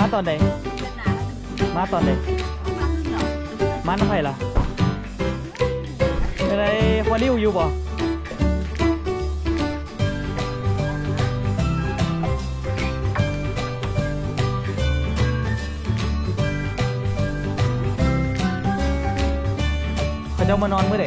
ມາຕອນໃດ? ມາຕອນໃດ? ມານຳໃຜລະ? ເປັນໃດ ຄວາລິວຢູ່ບໍ່? ເຂົາເຈົ້າມານອນມື້ໃດ?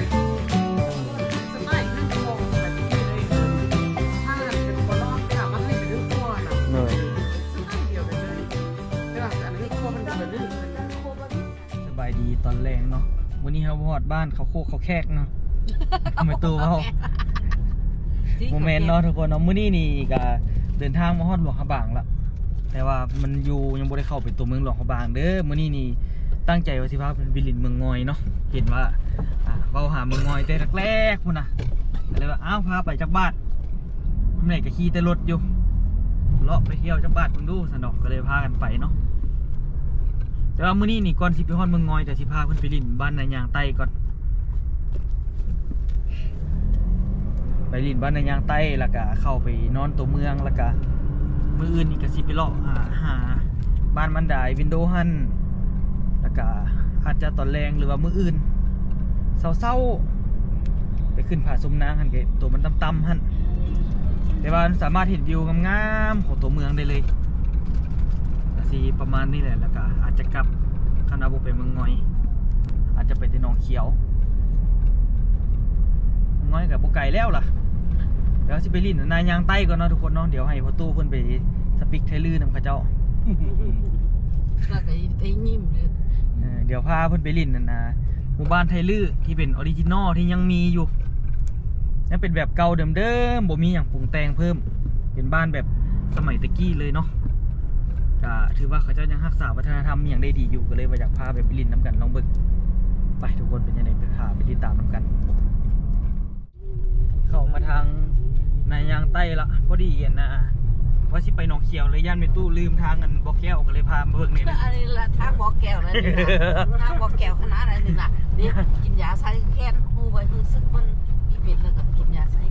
ສະບາຍດີຕອນແລງເນາະ ມື້ນີ້ເຮົາຮອດບ້ານເຂົາໂຄກເຂົາແຂກເນາະ ແມ່ຕູ້ເວົ້າ ບໍ່ແມ່ນເນາະທຸກຄົນເນາະ. ມື້ນີ້ນີ້ກະເດີນທາງມາຮອດຫຼວງພະບາງລະ ແຕ່ວ່າມັນຢູ່ ຍັງບໍ່ໄດ້ເຂົ້າໄປຕົວເມືອງຫຼວງພະບາງເດີ. ມື້ນີ້ນີ້ຕັ້ງໃຈວ່າຊິພາເພິ່ນໄປຫຼິ້ນເມືອງງອຍເນາະ ເຫັນວ່າ ອ່າ ເວົ້າຫາເມືອງງອຍແຕ່ແລກໆພຸ້ນນະ ກະເລີຍວ່າ ອ້າວ ພາໄປຈັກບາດ ແມ່ກະຂີ່ແຕ່ລົດຢູ່ ເລາະໄປທ່ຽວຈັກບາດເບິ່ງດູຊັ້ນດອກ ກະເລີຍພາກັນໄປເນາະ. ແຕ່ວ່າມື້ນີ້ນີ້ ກ່ອນຊິໄປຮອດເມືອງງອຍ ກະຊິພາເພິ່ນໄປຫຼິ້ນບ້ານນາຍາງໃຕ້ກ່ອນ ໄປຫຼິ້ນບ້ານນາຍາງໃຕ້ ແລ້ວກະເຂົ້າໄປນອນຕົວເມືອງ ແລ້ວກະມື້ອື່ນນີ້ກະຊິໄປເລາະຫາ ຫາບ້ານມັນດາຍ ວິນໂດຫັ້ນ ແລ້ວກະອາດຈະຕອນແລງ ຫຼືວ່າມື້ອື່ນເຊົ້າໆ ໄປຂຶ້ນຜາຊົມນາງຫັ້ນ ກະໂຕມັນຕ່ຳໆຫັ້ນ ແຕ່ວ່າມັນສາມາດເຫັນວິວງາມໆຂອງຕົວເມືອງໄດ້ເລີຍ. ກະຊິປະມານນີ້ແຫຼະ ແລ້ວກະອາດຈະກັບ ຄັນວ່າບໍ່ໄປເມືອງງອຍ ອາດຈະໄປແຕ່ໜອງຂຽວ ເມືອງງອຍກະບໍ່ໄກແລ້ວລະ. ແຕ່ວ່າຊິໄປຫຼິ້ນນາຍາງໃຕ້ກ່ອນເນາະທຸກຄົນເນາະ ດຽວໃຫ້ພໍ່ຕູ້ເພິ່ນໄປສະປິກໄທລື້ນຳເຂົາເຈົ້າ ແລ້ວກະໄດ້ຍິ້ມເລີຍ. ເອີ ດຽວພາເພິ່ນໄປຫຼິ້ນອັນນ່າ ໝູ່ບ້ານໄທລື້ທີ່ເປັນອໍຣິຈິນໍທີ່ຍັງມີຢູ່ ຍັງເປັນແບບເກົ່າເດີມໆ ບໍ່ມີຫຍັງປຸງແຕ່ງເພີ່ມ ເປັນບ້ານແບບສະໄໝແຕ່ກີ້ເລີຍເນາະ. ກະຖືວ່າເຂົາເຈົ້າຍັງຮັກສາວັດທະນະທຳຫຍັງໄດ້ດີຢູ່ ກະເລີຍວ່າຢາກພາໄປຫຼິ້ນນຳກັນ ລອງເບິ່ງ. ໄປທຸກຄົນ ເປັນຈັ່ງໃດ ໄປຖ້າໄປຕິດຕາມນຳກັນ. ເຂົ້າມາທາງນາຍາງໃຕ້ລະ ພໍດີອັນນ່າ ວ່າຊິໄປໜອງຂຽວ ເລີຍຢ້ານແມ່ຕູ້ລືມທາງອັນບໍ່ແກ້ວ ກະເລີຍພາມາເບິ່ງນີ້ ອັນນີ້ລະທາງບໍ່ແກ້ວລະນີ້ນະ ທາງບໍ່ແກ້ວຂະໜາດອັນນີ້ນະ. ນີ້ກິນຢາໃສ່ແຂນ ຮູ້ໄວ້ ຮູ້ສຶກມັນອີເປັນ ແລ້ວກະກິນຢາໃສ່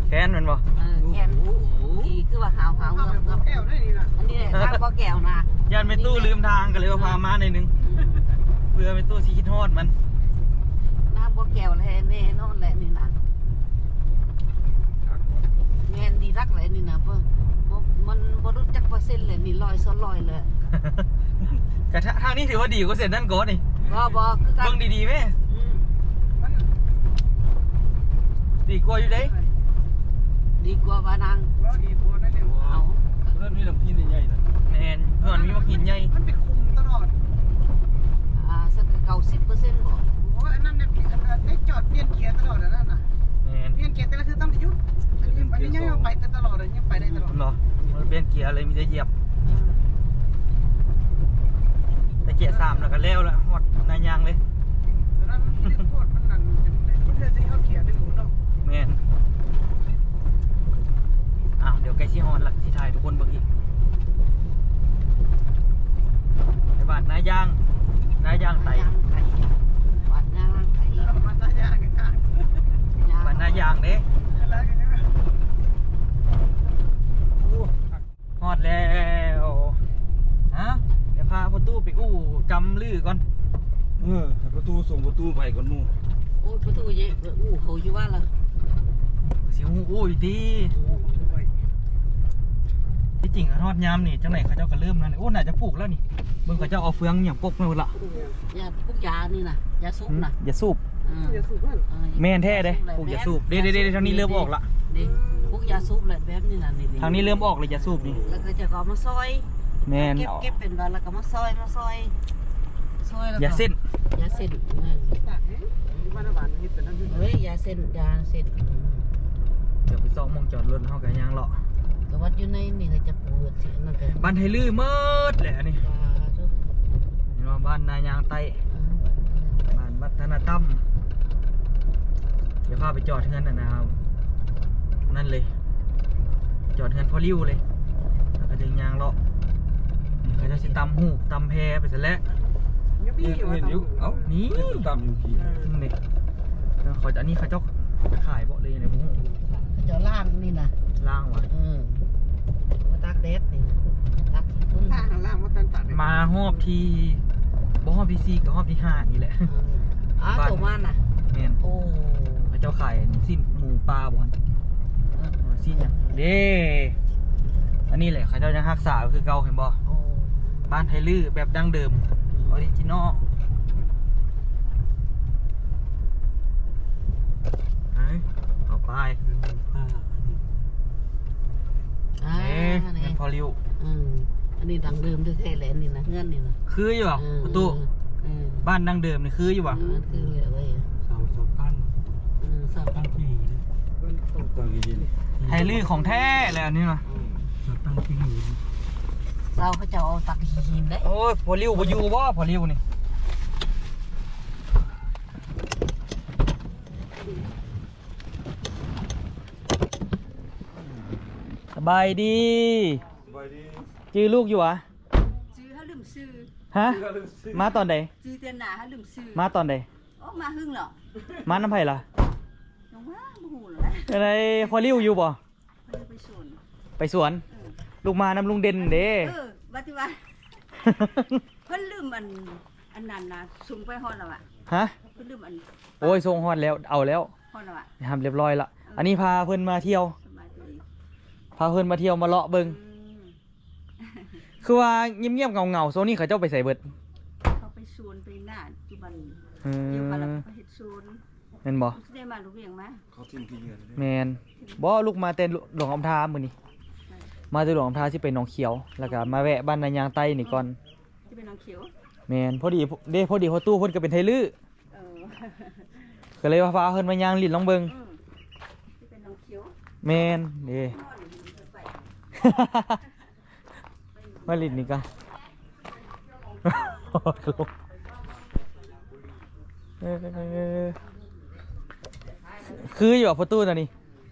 ແຂນແມ່ນບໍ່? ເອີ ແຂນ ໂອ້ໂຫ ທີ່ຄືວ່າຫາວໆ ເຫືອບໆ ອັນນີ້ແຫຼະທາງບໍ່ແກ້ວນະ. ຢ້ານແມ່ຕູ້ລືມທາງ ກະເລີຍວ່າພາມາໜ້ອຍໜຶ່ງ ອືມ ເພື່ອແມ່ຕູ້ຊິຄິດຮອດມັນ. ທາງບໍ່ແກ້ວແທ້ແນ່ນອນແຫຼະນີ້ນະ. ແມ່ນດີຄັກແຫຼະນີ້ນະ ເພາະ ບໍ່ ມັນບໍ່ຮູ້ຈັກເປີເຊັນແຫຼະນີ້ ຮ້ອຍສ່ວນຮ້ອຍແຫຼະ. ກະທາ ທາງນີ້ຖືວ່າດີກວ່າເສັ້ນນັ້ນກໍນີ້. ບໍ່ ບໍ່ ຄືກັນ ເບິ່ງດີໆແມ້. ອືມ ມັນດີກວ່າຢູ່ເດ້. ດີກວ່າວ່ານາງ ເວົ້າດີກວ່ານັ້ນເດ້. ເອົາ ເພິ່ນມີລຳຫີນໃຫຍ່ໆນະ. ແມ່ນ ເພິ່ນມີບັກຫີນໃຫຍ່ ມັນເປັນຂຸມຕະຫຼອດ. ອ່າ ສັກເກົ້າສິບເປີເຊັນບໍ່? ໂອ້ຍ ອັນນັ້ນນະ ໄດ້ຈອດປ່ຽນເກຍຕະຫຼອດອັນນັ້ນນະ. ແມ່ນ ປ່ຽນເກຍແຕ່ລະເທື່ອຕ້ອງໄດ້ຢຸດ ອັນນີ້ ອັນນີ້ຍັງໄປແຕ່ຕະຫຼອດ ຍັງໄປໄດ້ຕະຫຼອດເນາະ. ບໍ່ໄດ້ປ່ຽນເກຍເລີຍ ມີແຕ່ຢຽບ ອືມ ແຕ່ເກຍສາມແລ້ວກະແລ້ວລະ ຮອດນາຍາງເລີຍ. ຕອນນັ້ນມັນໂຄດ ມັນນັ້ນ ມັນເທື່ອຊິເຂົ້າເກຍໄດ້ຮູ້ເນາະ. ແມ່ນ. ອ້າວ ດຽວໃກ້ຊິຮອດລະ ຊິຖ່າຍໃຫ້ທຸກຄົນເບິ່ງອີກ. ໄປບ້ານນາຍາງ ນາຍາງໃຕ້ ບ້ານນາຍາງໃຕ້ ບ້ານນາຍາງ ບ້ານນາຍາງເດ້. ຮອດແລ້ວ. ຮະ ດຽວພາພໍ່ຕູ້ໄປອູ່ກຳລືກ່ອນ. ເອີ ໃຫ້ພໍ່ຕູ້ສົ່ງພໍ່ຕູ້ໄປກ່ອນໝູ່. ໂອ້ຍ ພໍ່ຕູ້ເຢ ໄປອູ່ເຂົາຢູ່ວ່າລະ ຊິຮູ້ອູ່ຢູ່ຕິ. ທີ່ຈິງຮອດຍາມນີ້ ຈັ່ງໃດເຂົາເຈົ້າກະເລີ່ມນັ້ນ. ໂອ້ ໜ້າຈະປູກແລ້ວນີ້ ເບິ່ງເຂົາເຈົ້າເອົາເຟືອງຫຍັງປົກມາໝົດລະ. ຢາ ປູກຢານີ້ນະ ຢາສູບນະ ອືມ ຢາສູບ. ເອີ ຢາສູບຫັ້ນ ແມ່ນແທ້ເດ້ ປູກຢາສູບ. ເດ້ໆໆ ທາງນີ້ເລີ່ມອອກລະ ເດ້ ປູກຢາສູບແຫຼະແບບນີ້ນະ. ນີ້ ທາງນີ້ເລີ່ມອອກລະ ຢາສູບນີ້ ແລ້ວກະຈະເອົາມາຊອຍ. ແມ່ນ ເກັບ ເກັບເປັນບາດ ແລ້ວກະມາຊອຍ ມາຊອຍ ຊອຍແລ້ວກະຢາເສັ້ນ ຢາເສັ້ນ. ແມ່ນ ເອີຍ ຢາເສັ້ນ ຢາເສັ້ນ. ດຽວໄປຊອກໝ່ອງຈອດລົດ ເຮົາກະຍ່າງເລາະ ກະວັດຢູ່ໃນນີ້ກະຈະ ເປີດຊິ ນັ້ນກະ ບ້ານໄທລື້ໝົດແຫຼະອັນນີ້. ເຫັນບໍ່ ບ້ານນາຍາງໃຕ້ ເອີ ບ້ານວັດທະນະທຳ. ດຽວພາໄປຈອດເຮືອນອັນນະ ນັ້ນເລີຍ ຈອດເຮືອນພໍ່ລິ້ວເລີຍ ແລ້ວກະຈຶ່ງຍ່າງເລາະ. ເຂົາເຈົ້າຊິຕຳຫູກຕຳແພໄປຊັ້ນແຫຼະ. ເຫັນຢູ່ ເອົ້າ ນີ້ ຕຳຢູ່ພີ້ ນີ້ ເຂົາ ອັນນີ້ເຂົາເຈົ້າຂາຍບໍ່ ຫຼືຈັ່ງໃດບໍ່ຮູ້. ເຂົາເຈົ້າລ້າງນີ້ນະ ລ້າງຫວາ? ເອີ ມາຕາກແດດນີ້ນະ ຕາກຂີ້ຝຸ່ນ ລ້າງ ລ້າງມາຕາກ ປາຮອບທີ່ ບໍ່ຮອບທີສີ່ ກໍຮອບທີຫ້ານີ້ແຫຼະ. ເອີ ອ້າວ ໂຕມານນະ. ແມ່ນ. ໂອ້ ເຂົາເຈົ້າຂາຍຊີ້ນໝູປາບໍ່ຫັ້ນ? ເອີ ເອີ ຊີ້ນຫຍັງເດ້? ອັນນີ້ແຫຼະ ເຂົາເຈົ້າຍັງຮັກສາຄືເກົ່າ ເຫັນບໍ່? ໂອ້ ບ້ານໄທລື້ແບບດັ້ງເດີມ ອໍຣິຈິນອລ. ເອີ ເຂົ້າໄປ. ອ່າ ເອີ ນີ້ ເຮືອນພໍ່ລິ້ວ. ອືມ ອັນນີ້ດັ້ງເດີມແທ້ໆແຫຼະ ອັນນີ້ນະ ເຮືອນນີ້ນະ. ຄືຢູ່ບໍ່ ເອີ ປະຕູ? ເອີ ເອີ ບ້ານດັ້ງເດີມນີ້ຄືຢູ່ບໍ່? ເອີ ຄືແຫຼະເວີຍ ເສົາ ເສົາຕັ້ງ. ເອີ ເສົາຕັ້ງທີ່ຫີນ ໄທລື້ຂອງແທ້ແຫຼະອັນນີ້ນະ. ເສົາຕັ້ງທີ່ຫີນ ເສົາເຂົາເຈົ້າເອົາຕັກຂີ້ຫີນເດ້. ໂອ້ຍ ພໍ່ລິ້ວບໍ່ຢູ່ບໍ່? ພໍ່ລິ້ວນີ້. ສະບາຍດີ. ສະບາຍດີ. ຈື່ລູກຢູ່ຫວາ? ຈື່ ເຮົາລືມຊື່. ຮະ? ຈື່ ເຮົາລືມຊື່. ມາຕອນໃດ? ຈື່ແຕ່ໜ້າ ເຮົາລືມຊື່. ມາຕອນໃດ? ໂອ້ ມາຫຶງແລ້ວ. ມານຳໃຜລະ? ນ້ອງວ່າ ບໍ່ຮູ້ລະ. ຈັ່ງໃດ ພໍ່ລິ້ວຢູ່ບໍ່? ເພິ່ນໄປສວນ. ໄປສວນ? ເອີ ລູກມານຳລຸງເດັ່ນເດ້. ເອີ ວ່າຕິວ່າ ເພິ່ນລືມອັນ ອັນນັ້ນນະ ສົ່ງໄປຮອດແລ້ວຫວາ? ຮະ? ເພິ່ນລືມອັນ ໂອ້ຍ ສົ່ງຮອດແລ້ວ ເອົາແລ້ວ ຮອດແລ້ວຫວາ? ຮຽບຮ້ອຍລະ. ເອີ ອັນນີ້ພາເພິ່ນມາທ່ຽວ ສະບາຍດີ ພາເພິ່ນມາທ່ຽວມາເລາະເບິ່ງ. ອືມ ຄືວ່າງຽບໆເຫງົາໆ ຊ່ວງນີ້ເຂົາເຈົ້າໄປໃສເບິດ? ເຂົາໄປສວນໄປນາ ຈຸບັນ. ເອີ ດຽວເຂົາລະໄປເຮັດສວນ. ແມ່ນບໍ່? ຊິໄດ້ມາລູກວຽງມາ ເຂົາຖິ້ມຂີ້ເຫຍື້ອເດ້. ແມ່ນ. ບໍ່ ລູກມາແຕ່ຫຼວງນ້ຳທາມື້ນີ້. ມາແຕ່ຫຼວງນ້ຳທາ ຊິໄປໜອງຂຽວ ແລ້ວກະມາແວະບ້ານນາຍາງໃຕ້ນີ້ກ່ອນ. ຊິໄປໜອງຂຽວ? ແມ່ນ. ພໍດີເດ້ ພໍດີພໍ່ຕູ້ເພິ່ນກໍເປັນໄທລື້. ເອີ ກໍເລີຍວ່າພາເພິ່ນມາຍ່າງຫຼິ້ນລອງເບິ່ງ. ອືມ ຊິໄປໜອງຂຽວ. ແມ່ນເດ້. ມາຫຼິ້ນນີ້ກະ ເອີ ຄືຢູ່ບໍ່ ພໍ່ຕູ້ ແນວນີ້?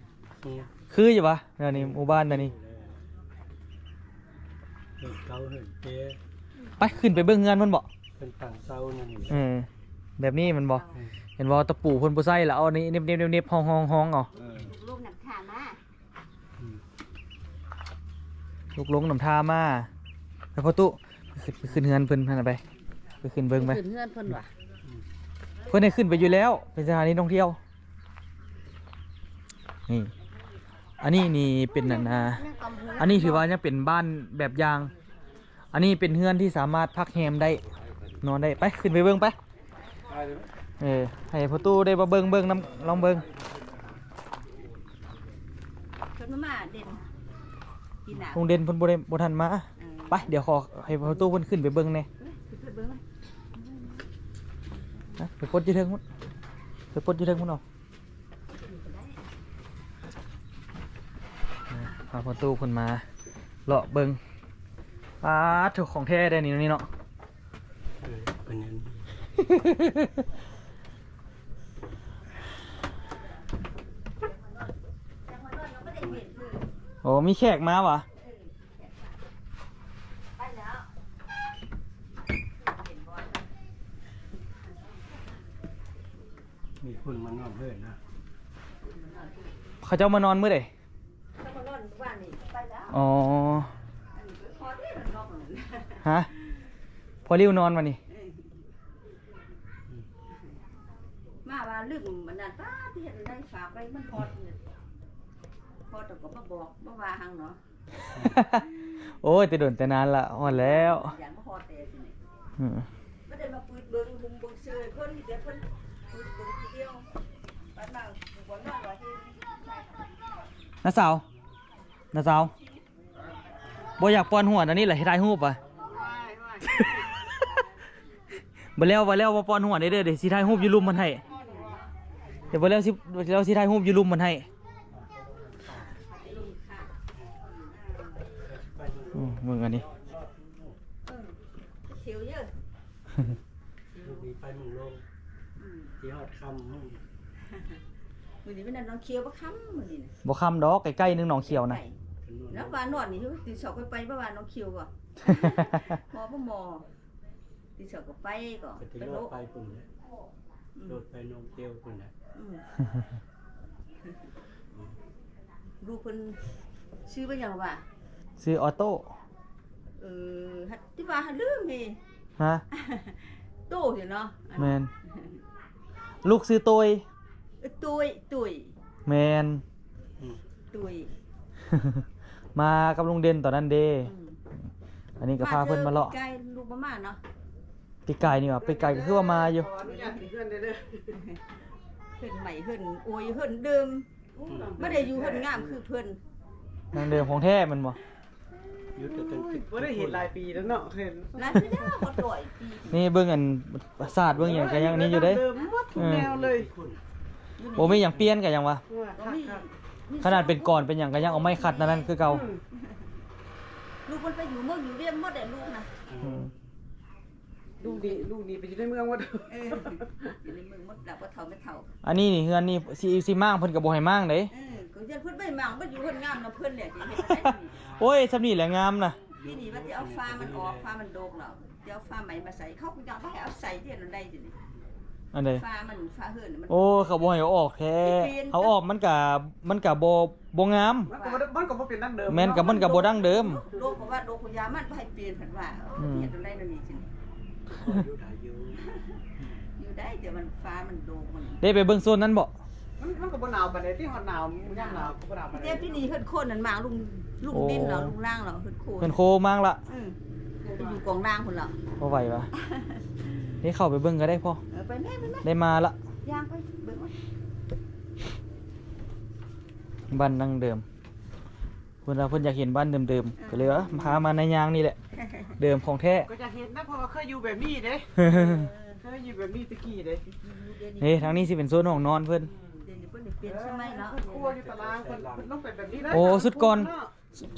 ອືມ ຄືຢູ່ບໍ່ ແນວນີ້ ໝູ່ບ້ານແນວນີ້? ເຮືອນເກົ່າເຮືອນແກ່. ໄປ ຂຶ້ນໄປເບິ່ງເຮືອນເພິ່ນບໍ່? ເພິ່ນຕັ້ງເສົາແນວນີ້. ເອີ ແບບນີ້ແມ່ນບໍ່? ອືມ ເຫັນບໍ່ ຕະປູເພິ່ນບໍ່ໃຊ້ລະ ເອົານີ້ເນັບໆໆ ຮອງໆໆ ເອົາ. ເອີ ລູກນ້ຳທາມາ. ອືມ ລູກລົງນ້ຳທາມາ. ໄປພໍ່ຕູ້ ໄປຂຶ້ນ ໄປຂຶ້ນເຮືອນເພິ່ນຫັ້ນນະ ໄປ ໄປຂຶ້ນເບິ່ງໄປ. ຂຶ້ນເຮືອນເພິ່ນຫວາ? ເພິ່ນໃຫ້ຂຶ້ນໄປຢູ່ແລ້ວ ເປັນສະຖານີທ່ອງທ່ຽວ. ນີ້ ອັນນີ້ນີ້ເປັນອັນ ອັນນີ້ຖືວ່າຍັງເປັນບ້ານແບບຢ່າງ. ອັນນີ້ເປັນເຮືອນທີ່ສາມາດພັກແຮມໄດ້ ນອນໄດ້. ໄປ ຂຶ້ນໄປເບິ່ງໄປ. ເອີ ໃຫ້ພໍ່ຕູ້ໄດ້ມາເບິ່ງ ເບິ່ງນຳ ລອງເບິ່ງ. ເພິ່ນມາເດັ່ນ ປີໜ້າ ລຸງເດັ່ນເພິ່ນບໍ່ໄດ້ ບໍ່ທັນມາ. ເອີ ໄປ ດຽວຂໍໃຫ້ພໍ່ຕູ້ເພິ່ນຂຶ້ນໄປເບິ່ງແດ່. ເອີ ຂຶ້ນໄປເບິ່ງ ໄປປົດຢູ່ເທິງພຸ້ນ ໄປປົດຢູ່ເທິງພຸ້ນເອົາ. ພາພໍ່ຕູ້ເພິ່ນມາເລາະເບິ່ງ. ປາດໂທ້ ຂອງແທ້ເດ້ນີ້ ນີ້ເນາະ. ເອີ ເປັນຫຍັງ? ໂອ້ ມີແຂກມາຫວາ? ມີຄົນມານອນເຮືອນນະ. ເຂົາເຈົ້າມານອນມື້ໃດ? ເຂົາມານອນມື້ວານນີ້ ໄປແລ້ວ. ອໍ ອັນນີ້ເພິ່ນຂໍເດ້ ເພິ່ນນອນ. ຮະ? ພໍ່ລິ້ວນອນວະນີ້? ເອີ ມາວ່າລືມອັນນັ້ນ ປ້າ ທີ່ເຮັດໄດ້ຝາກໄວ້ ມັນຮອດ ຮອດແລ້ວກໍມາບອກ ມາວ່າຫັ້ນເນາະ. ໂອ້ຍ ແຕ່ດົນແຕ່ນານລະ ຮອດແລ້ວ. ຢ້ານບໍ່ຮອດແຕ່ຊິນີ້. ອືມ ບໍ່ໄດ້ມາປືດເບິ່ງ ຮຸ່ມເບິ່ງເຊີຍເພິ່ນ ມີແຕ່ເພິ່ນປືດເບິ່ງທີດຽວ. ປານນັ້ນ ບໍ່ນອນວ່າເຮັດ. ນ້າສາວ ນ້າສາວ ບໍ່ຢາກປ່ອນຫົວອັນນີ້ລະ ເຮັດຖ່າຍຮູບຫວາ? ບໍ່ແລ້ວ ບໍ່ແລ້ວ ບໍ່ປ່ອນຫົວເດີ ເດີ ຊິຖ່າຍຮູບຢູ່ລຸ່ມມັນໃຫ້. ດຽວບໍ່ແລ້ວຊິ ແລ້ວຊິຖ່າຍຮູບຢູ່ລຸ່ມມັນໃຫ້. ອືມ ເບິ່ງອັນນີ້ ເອີ ຂຽວເຢີ ລູກນີ້ໄປເມືອງຫຼວງ. ອືມ ຊິຮອດຄ່ຳມື້ນີ້ ມື້ນີ້ແມ່ນໜອງຂຽວບໍ່ຄ່ຳມື້ນີ້ນະ. ບໍ່ຄ່ຳດອກ ໃກ້ໆໜຶ່ງໜອງຂຽວນະ. ແລ້ວວ່ານອນນີ້ ຕື່ນເຊົ້າໄປ ໄປບໍ່ວ່າໜອງຂຽວບໍ່? ໝໍບໍ່ໝໍ ຕີສອງກໍໄປກໍ ກໍໄປໂລດ ໄປພຸ້ນແຫຼະ. ອືມ ໂລດໄປໜອງແກ້ວພຸ້ນແຫຼະ. ອືມ ລູກເພິ່ນຊື່ວ່າຫຍັງຫວາ? ຊື່ອໍໂຕ້. ເອີ ຮັດຕິ ວ່າລືມເດ ຮະ? ໂຕຢູ່ເນາະ ແມ່ນ. ລູກຊື່ໂຕຍ ເອີ ຕຸ້ຍ ຕຸ້ຍ ແມ່ນ ຕຸ້ຍ ມາກັບລຸງເດັ່ນຕອນນັ້ນເດ້. ອືມ ອັນນີ້ກໍພາເພິ່ນມາເລາະ ມາເທື່ອປີກາຍ ລູກບໍ່ມາເນາະ. ປີກາຍນີ້ຫວາ? ປີກາຍກໍຄືວ່າມາຢູ່. ຂໍອະນຸຍາດເຂົ້າເຮືອນໄດ້ເດີ. ເຮືອນໃໝ່ ເຮືອນໂອຍ ເຮືອນເດີມ ບໍ່ໄດ້ຢູ່ເຮືອນງາມຄືເພິ່ນ. ນາງເດີມຂອງແທ້ແມ່ນບໍ່? ບໍ່ໄດ້ເຫັນຫຼາຍປີແລ້ວເນາະ ເຫັນຫຼາຍປີແລ້ວ ບໍ່ຮ້ອຍປີ. ນີ້ເບິ່ງອັນສາດເບິ່ງຫຍັງກໍຍັງນີ້ຢູ່ເດ້ ເດີມໝົດທຸກແນວເລີຍ. ບໍ່ມີຫຍັງປ່ຽນກໍຍັງວ່າ ຂະໜາດເປັນກອນເປັນຫຍັງກໍຍັງເອົາໄມ້ຂັດນັ້ນຄືເກົ່າ. ອືມ ລູກມັນໄປຢູ່ເມືອງຢູ່ວຽງໝົດແຫຼະລູກນະ. ອືມ ລູກນີ້ ລູກນີ້ໄປຢູ່ໃນເມືອງໝົດ. ເອີ ຢູ່ໃນເມືອງໝົດລະ ພໍ່ເຖົ້າແມ່ເຖົ້າ. ອັນນີ້ນີ້ ເຮືອນນີ້ ຊິ ຊິມ້າງເພິ່ນກໍບໍ່ໃຫ້ມ້າງເດ້. ເອີ ກໍຢ້ານເພິ່ນໄປມ້າງ ມັນຢູ່ເຮືອນງາມນຳເພິ່ນແຫຼະ ຊິເຮັດຈັ່ງໃດນີ້. ໂອ້ຍ ສ່ຳນີ້ແຫຼະງາມນະ. ປີນີ້ວ່າຊິເອົາຝາມັນອອກ ຝາມັນດົກແລ້ວ ຊິເອົາຝາໃໝ່ມາໃສ່ ເຂົາກໍຢາກໃຫ້ເອົາໃສ່ເດ ອັນໃດນີ້. ອັນໃດ? ຝາມັນ ຝາເຮືອນມັນ. ໂອ້ ເຂົາບໍ່ໃຫ້ເອົາອອກແທ້ ເອົາອອກມັນກະ ມັນກະບໍ່ ບໍ່ງາມ ມັນກໍບໍ່ ມັນກໍບໍ່ເປັນດັ່ງເດີມ. ແມ່ນ ກໍມັນກໍບໍ່ດັ່ງເດີມ. ໂດກກໍວ່າໂດກກໍຢ່າ ມັນບໍ່ໃຫ້ປ່ຽນ ເພິ່ນວ່າ. ອືມ ເຮັດຈັ່ງໃດແນວນີ້ຊິ ຢູ່ໄດ້ຢູ່ ຢູ່ໄດ້ ແຕ່ມັນຝາມັນໂດກມັນ. ໄດ້ໄປເບິ່ງໂຊນນັ້ນບໍ່? ມັນ ມັນກໍບໍ່ໜາວປານໃດຕິ ຮອດໜາວ ຍາມໜາວກໍບໍ່ໜາວປານໃດ. ແຕ່ປີນີ້ເຮືອນໂຄນນັ້ນມາງ ລຸງ ລຸງດິນເນາະ ລຸງລາງເນາະ ເຮືອນໂຄ ເຮືອນໂຄມາງລະ. ອືມ ໄປຢູ່ກອງລາງພຸ້ນລະ ບໍ່ໄຫວວະ. ໄດ້ເຂົ້າໄປເບິ່ງກໍໄດ້ພໍ່. ເອີ ໄປແມ່ ໄປແມ່ ໄດ້ມາລະ ຍ່າງໄປເບິ່ງ. ບ້ານດັ່ງເດີມ ເພິ່ນວ່າເພິ່ນຢາກເຫັນບ້ານເດີມໆ ເອີ ກໍເລີຍວ່າພາມາໃນຍ່າງນີ້ແຫຼະ ເດີມຂອງແທ້. ກໍຢາກເຫັນນະ ເພາະວ່າເຄີຍຢູ່ແບບນີ້ເດ້ ເຄີຍຢູ່ແບບນີ້ແຕ່ກີ້ເດ້. ນີ້ທາງນີ້ຊິເປັນໂຊນຫ້ອງນອນເພິ່ນ. ອືມ ດຽວນີ້ເພິ່ນໄດ້ປ່ຽນສະໄໝເນາະ ເອີ ເຮືອນຄົວຢູ່ຕາລາງ ເພິ່ນ ເພິ່ນລົງໄປແບບນີ້ເລີຍ. ໂອ້ ຊຸດກ່ອນ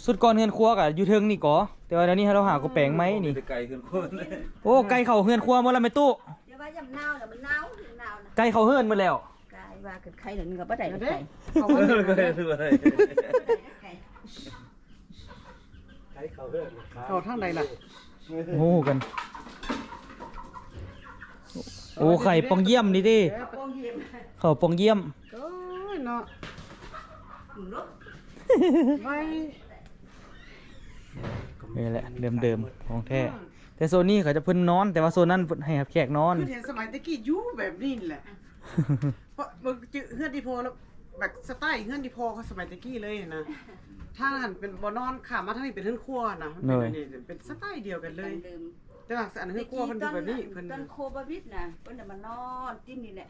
ຊຸດກ່ອນເຮືອນຄົວກໍຢູ່ເທິງນີ້ກໍ ແຕ່ວ່າດຽວນີ້ເຮົາຫາກໍແປງໃໝນີ້. ໄກເຮືອນຄົວ ໂອ້ ໄກເຂົ້າເຮືອນຄົວໝົດລະແມ່ຕູ້. ຢ່າວ່າຍາມໜາວລະ ມັນໜາວ ໜາວນະ ໄກເຂົ້າເຮືອນໝົດແລ້ວ. ກາຍວ່າກັນໄຄນັ້ນກໍບໍ່ໄດ້ ເອົາໄປ ເອົາໄປ ໄຄ ໄຄເຂົ້າເຮືອນ ເຂົ້າທາງໃດລະ? ໂອ້ ກັນ ໂອ້ ໄຄປ່ອງຢ້ຽມນີ້ຕິ ເຂົ້າປ່ອງຢ້ຽມ ໂອ້ຍເນາະ ໄວ ນີ້ແຫຼະເດີມໆຂອງແທ້. ອືມ ແຕ່ໂຊນນີ້ເຂົາຈະເພິ່ນນອນ ແຕ່ວ່າໂຊນນັ້ນເພິ່ນໃຫ້ຮັບແຂກນອນ. ຄືເຫັນສະໄໝແຕ່ກີ້ຢູ່ແບບນີ້ແຫຼະ ເພາະເບິ່ງຈື່ເຮືອນອີ່ພໍ່ລະ ແບບສະໄຕເຮືອນອີ່ພໍ່ເຂົາສະໄໝແຕ່ກີ້ເລີຍຫັ້ນນະ. ທາງຫັ້ນເປັນບໍ່ນອນ ຂ້າມມາທາງນີ້ເປັນເຮືອນຄົວນະ. ໂດຍ ເປັນສະໄຕດຽວກັນເລີຍ ແຕ່ວ່າອັນເຮືອນຄົວເພິ່ນຢູ່ແບບນີ້. ເພິ່ນຕອນໂຄວິດນະ ເພິ່ນໄດ້ມານອນຕິມນີ້ແຫຼະ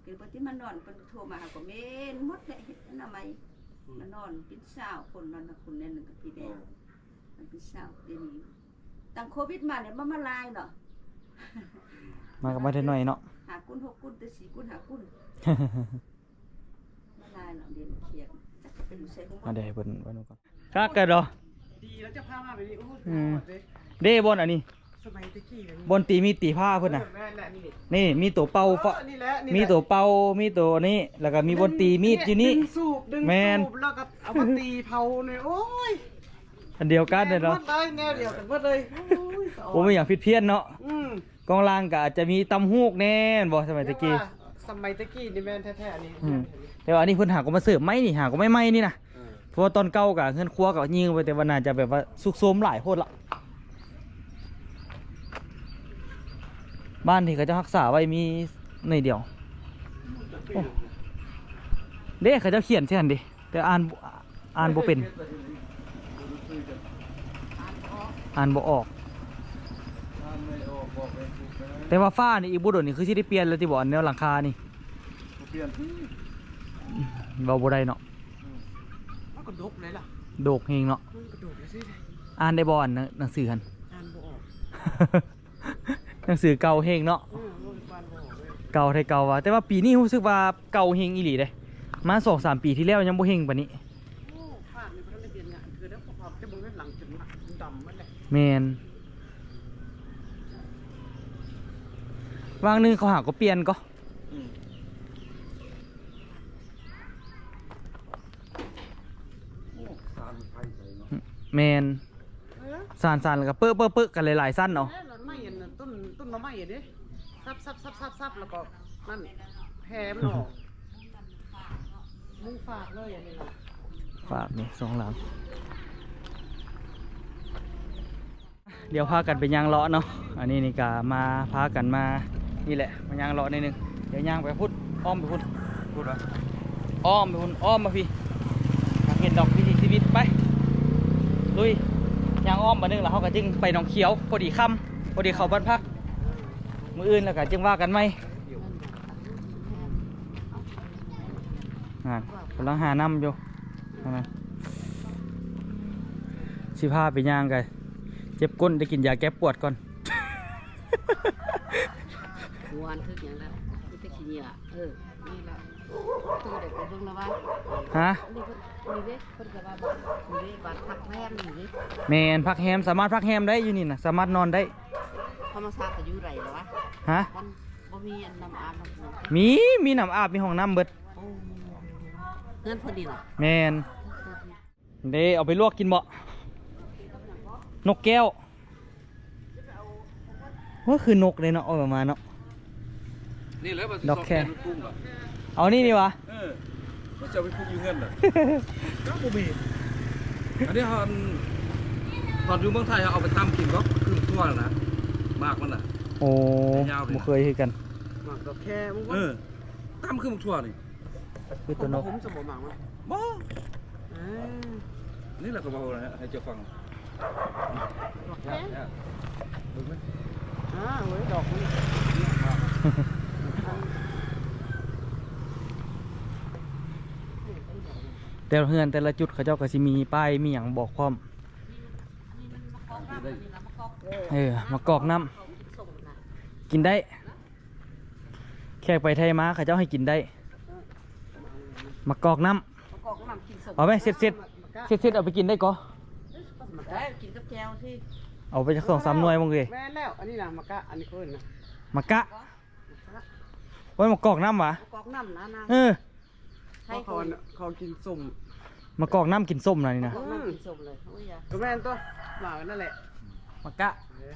ເພິ່ນ ເພິ່ນຊິມານອນ ເພິ່ນໂທມາຫາກໍແມ່ນໝົດແຫຼະ ເຮັດອະນາໄມ ອືມ ມານອນເປັນຊາວຄົນ ນອນນຳຄົນແໜ່ໜຶ່ງກັບພີ່ແດງ ມັນເປັນຊາວ ດຽວນີ້ຕັ້ງໂຄວິດມານີ້ ມາ ມາຫຼາຍເນາະ ມາກໍມາເທື່ອໜ້ອຍເນາະ ຫ້າກຸນຫົກກຸນ ແຕ່ສີ່ກຸນຫ້າກຸນ ມາຫຼາຍເນາະ ດຽວນີ້ຂຽບ ຈັກເປັນໃສ ມາ ດຽວໃຫ້ເພິ່ນເບິ່ງກ່ອນ ຄັກກັນເນາະ ດີແລ້ວຈະພາມາໄປນີ້ ໂອ້ຍ ອືມ ເດ້ບ່ອນອັນນີ້ ສະໄໝແຕ່ກີ້ ບ່ອນຕີມີດຕີພ້າເພິ່ນນະ ເອີ ແມ່ນແຫຼະ ນີ້ ນີ້ມີໂຕເປົ່າ ເອີ ນີ້ແຫຼະ ນີ້ແຫຼະ ມີໂຕເປົ່າ ມີໂຕນີ້ ແລ້ວກໍມີບ່ອນຕີມີດຢູ່ນີ້ ດຶງສູບ ດຶງສູບ ແມ່ນ ແລ້ວກໍເອົາມາຕີເຜົານີ້ ໂອ້ຍ ອັນດຽວກັນເລີຍເນາະ ແນວດຽວກັນໝົດເລີຍ ໂອ້ຍ ສະອອນ ບໍ່ມີຫຍັງຜິດພຽນເນາະ ອືມ ກອງລ່າງກໍອາດຈະມີຕຳຫູກແດ່ແມ່ນບໍ່ ສະໄໝແຕ່ກີ້ ສະໄໝແຕ່ກີ້ນີ້ແມ່ນແທ້ໆ ອັນນີ້ ອືມ ແຕ່ວ່າອັນນີ້ເພິ່ນຫາກໍມາເສີມໃໝ່ນີ້ ຫາກໍໃໝ່ໆນີ້ນະ ເອີ ເພາະວ່າຕອນເກົ່າກໍເຮືອນຄົວກໍຍິງໄປ ແຕ່ວ່າໜ້າຈະແບບວ່າຊຸກໂຊມຫຼາຍໂພດລະ ບ້ານທີ່ເຂົາເຈົ້າຮັກສາໄວ້ມີໜ້ອຍດຽວ ໂອ້ ເດ້ ເຂົາເຈົ້າຂຽນໃສ່ຫັ້ນເດ້ ແຕ່ອ່ານ ອ່ານບໍ່ເປັນ ອ່ານບໍ່ອອກ ແຕ່ວ່າຝານີ້ອີກບໍ່ດົນນີ້ຄືຊິໄດ້ປ່ຽນແລ້ວຕິບໍ່ ອັນແນວຫຼັງຄານີ້ ບໍ່ປ່ຽນຕິ ເວົ້າບໍ່ໄດ້ເນາະ ອືມ ມັນກໍດົກເລີຍລະ ດົກແຮງເນາະ ມັນກໍດົກແລ້ວຊິ ອ່ານໄດ້ບໍ່ ອັນໜັງ ໜັງສືຫັ້ນ ອ່ານບໍ່ອອກ. ໜັງສືເກົ່າແຮງເນາະ ເອີ ເວົ້າແຕ່ກ່ອນບໍ່ອອກເລີຍ ເກົ່າແທ້ເກົ່າວ່າ ແຕ່ວ່າປີນີ້ຮູ້ສຶກວ່າເກົ່າແຮງອີ່ຫຼີເດ້ ມາສອງສາມປີທີ່ແລ້ວຍັງບໍ່ເຮັງປານນີ້ ໂອ້ ຟາກນີ້ບໍ່ທັນໄດ້ປ່ຽນຫຍັງເທື່ອເດີ ເພາະວ່າຈະເບິ່ງດ້ານຫຼັງຈົນດຳໝົດແຫຼະ ແມ່ນ ຫວ່າງໜຶ່ງເຂົາຫາກໍປ່ຽນກໍ ອືມ ໂອ້ ສານໄຟໃສເນາະ ແມ່ນ ເອີ ສານໆ ແລ້ວກໍເປິະໆໆ ກັນຫຼາຍໆ ຊັ້ນເອົາ ແມ່ນ ຕົ້ນໄມ້ອັນນັ້ນ ຕົ້ນ ຕົ້ນໜໍ່ໄມ້ເດ້ ສັບໆໆໆ ແລ້ວກໍນັ້ນ ແຜ່ມັນອອກ ມຸງຟາກເລີຍ ອັນນີ້ນະ ຟາກນີ້ສອງຫຼັງ ດຽວພາກັນໄປຍ່າງເລາະເນາະ ອັນນີ້ນີ້ກະມາ ພາກັນມານີ້ແຫຼະ ມາຍ່າງເລາະໜ້ອຍໜຶ່ງ ດຽວຍ່າງໄປພຸ້ນ ອ້ອມໄປພຸ້ນ ພຸ້ນຫວາ ອ້ອມໄປພຸ້ນ ອ້ອມມາພີ້ ຢາກເຫັນດອກວິຖີຊີວິດ ໄປ ລຸຍ ຍ່າງອ້ອມບາດໜຶ່ງ ແລ້ວເຮົາກະຈຶ່ງໄປໜອງຂຽວ ພໍດີຄ່ຳ ພໍດີເຂົ້າບ້ານພັກ ມື້ອື່ນແລ້ວກະຈຶ່ງວ່າກັນໃໝ່ ນັ້ນ ກຳລັງຫານ້ຳຢູ່ ນັ້ນ ຊິພາໄປຍ່າງກະເຈັບກົ້ນ ໄດ້ກິນຢາແກ້ປວດກ່ອນ ວານຄືຫຍັງແລ້ວ ມີແຕ່ຂີ້ເຫຍື້ອ ເອີ ນີ້ແຫຼະ ຕູ້ໄດ້ໄປເບິ່ງແລ້ວວ່າ ຮະ ນີ້ເພິ່ນ ນີ້ເດ້ ເພິ່ນກະວ່າ ນີ້ເດ້ ບ້ານພັກແຮມນີ້ເດ້ ແມ່ນ ພັກແຮມ ສາມາດພັກແຮມໄດ້ຢູ່ນີ້ນະ ສາມາດນອນໄດ້ ທຳມະຊາດກະຢູ່ໄດ້ແລ້ວວະ ຮະ ມັນບໍ່ມີອັນນ້ຳອາບ ມີ ມີນ້ຳອາບ ມີຫ້ອງນ້ຳເບິດ ໂອ້ ເຮືອນເພິ່ນນີ້ນະ ແມ່ນ ເດ້ ເອົາໄປລວກກິນເບາະ ນົກແກ້ວ ໂອ້ ຄືນົກເດ້ເນາະ ອອກມາເນາະ ນີ້ແຫຼະວ່າຊິຊອກແຄນ ເອົານີ້ນີ້ຫວາ ເອີ ວ່າຊິເອົາໄປປູກຢູ່ເຮືອນນະ ກໍບໍ່ມີ ອັນນີ້ເຮົາ ຕອນຢູ່ເມືອງໄທເຮົາເອົາໄປຕຳກິນກໍຄືທົ່ວນະ ໝາກມັນນະ ໂອ້ ບໍ່ເຄີຍຄືກັນ ໝາກດອກແຄ ເອີ ຕຳຄືໝາກຖົ່ວນີ້ ຄືຕົວນົກ ຫຸມສະບໍ່ໝາກມັນ ບໍ່ ເອີ ນີ້ແຫຼະກະເວົ້າໃຫ້ເຈົ້າຟັງ ດອກແຄ ເບິ່ງເດີ ອ່າ ເວີຍ ດອກມັນ ແຕ່ລະເຮືອນແຕ່ລະຈຸດເຂົາເຈົ້າກະຊິມີປ້າຍມີຫຍັງບອກພ້ອມ ເອີ ໝາກກອກນ້ຳ ກິນໄດ້ ແຂກໄປໄທມາເຂົາເຈົ້າໃຫ້ກິນໄດ້ ໝາກກອກນ້ຳ ໝາກກອກນ້ຳກິນສົ້ມ ເອົາໄປເຊັດໆ ເຊັດໆ ເອົາໄປກິນໄດ້ກໍ ໄດ້ກິນກັບແຈ່ວຊິ ເອົາໄປຈັກສອງສາມໜ່ວຍເບິ່ງເດ ແມ່ນແລ້ວ ອັນນີ້ນະ ໝາກກະ ອັນນີ້ເອີ້ນນະ ໝາກກະ ໂອ້ຍ ໝາກກອກນ້ຳຫວາ ໝາກກອກນ້ຳນະນາງ ເອີ ໃຫ້ເຂົາ ເຂົາກິນສົ້ມ ໝາກກອກນ້ຳກິນສົ້ມນະນີ້ນະ ໝາກກອກນ້ຳກິນສົ້ມເລີຍ ໂອ້ຍ ກະແມ່ນຕົວະ ໝາກນັ້ນແຫຼະ ໝາກກະ ເອີ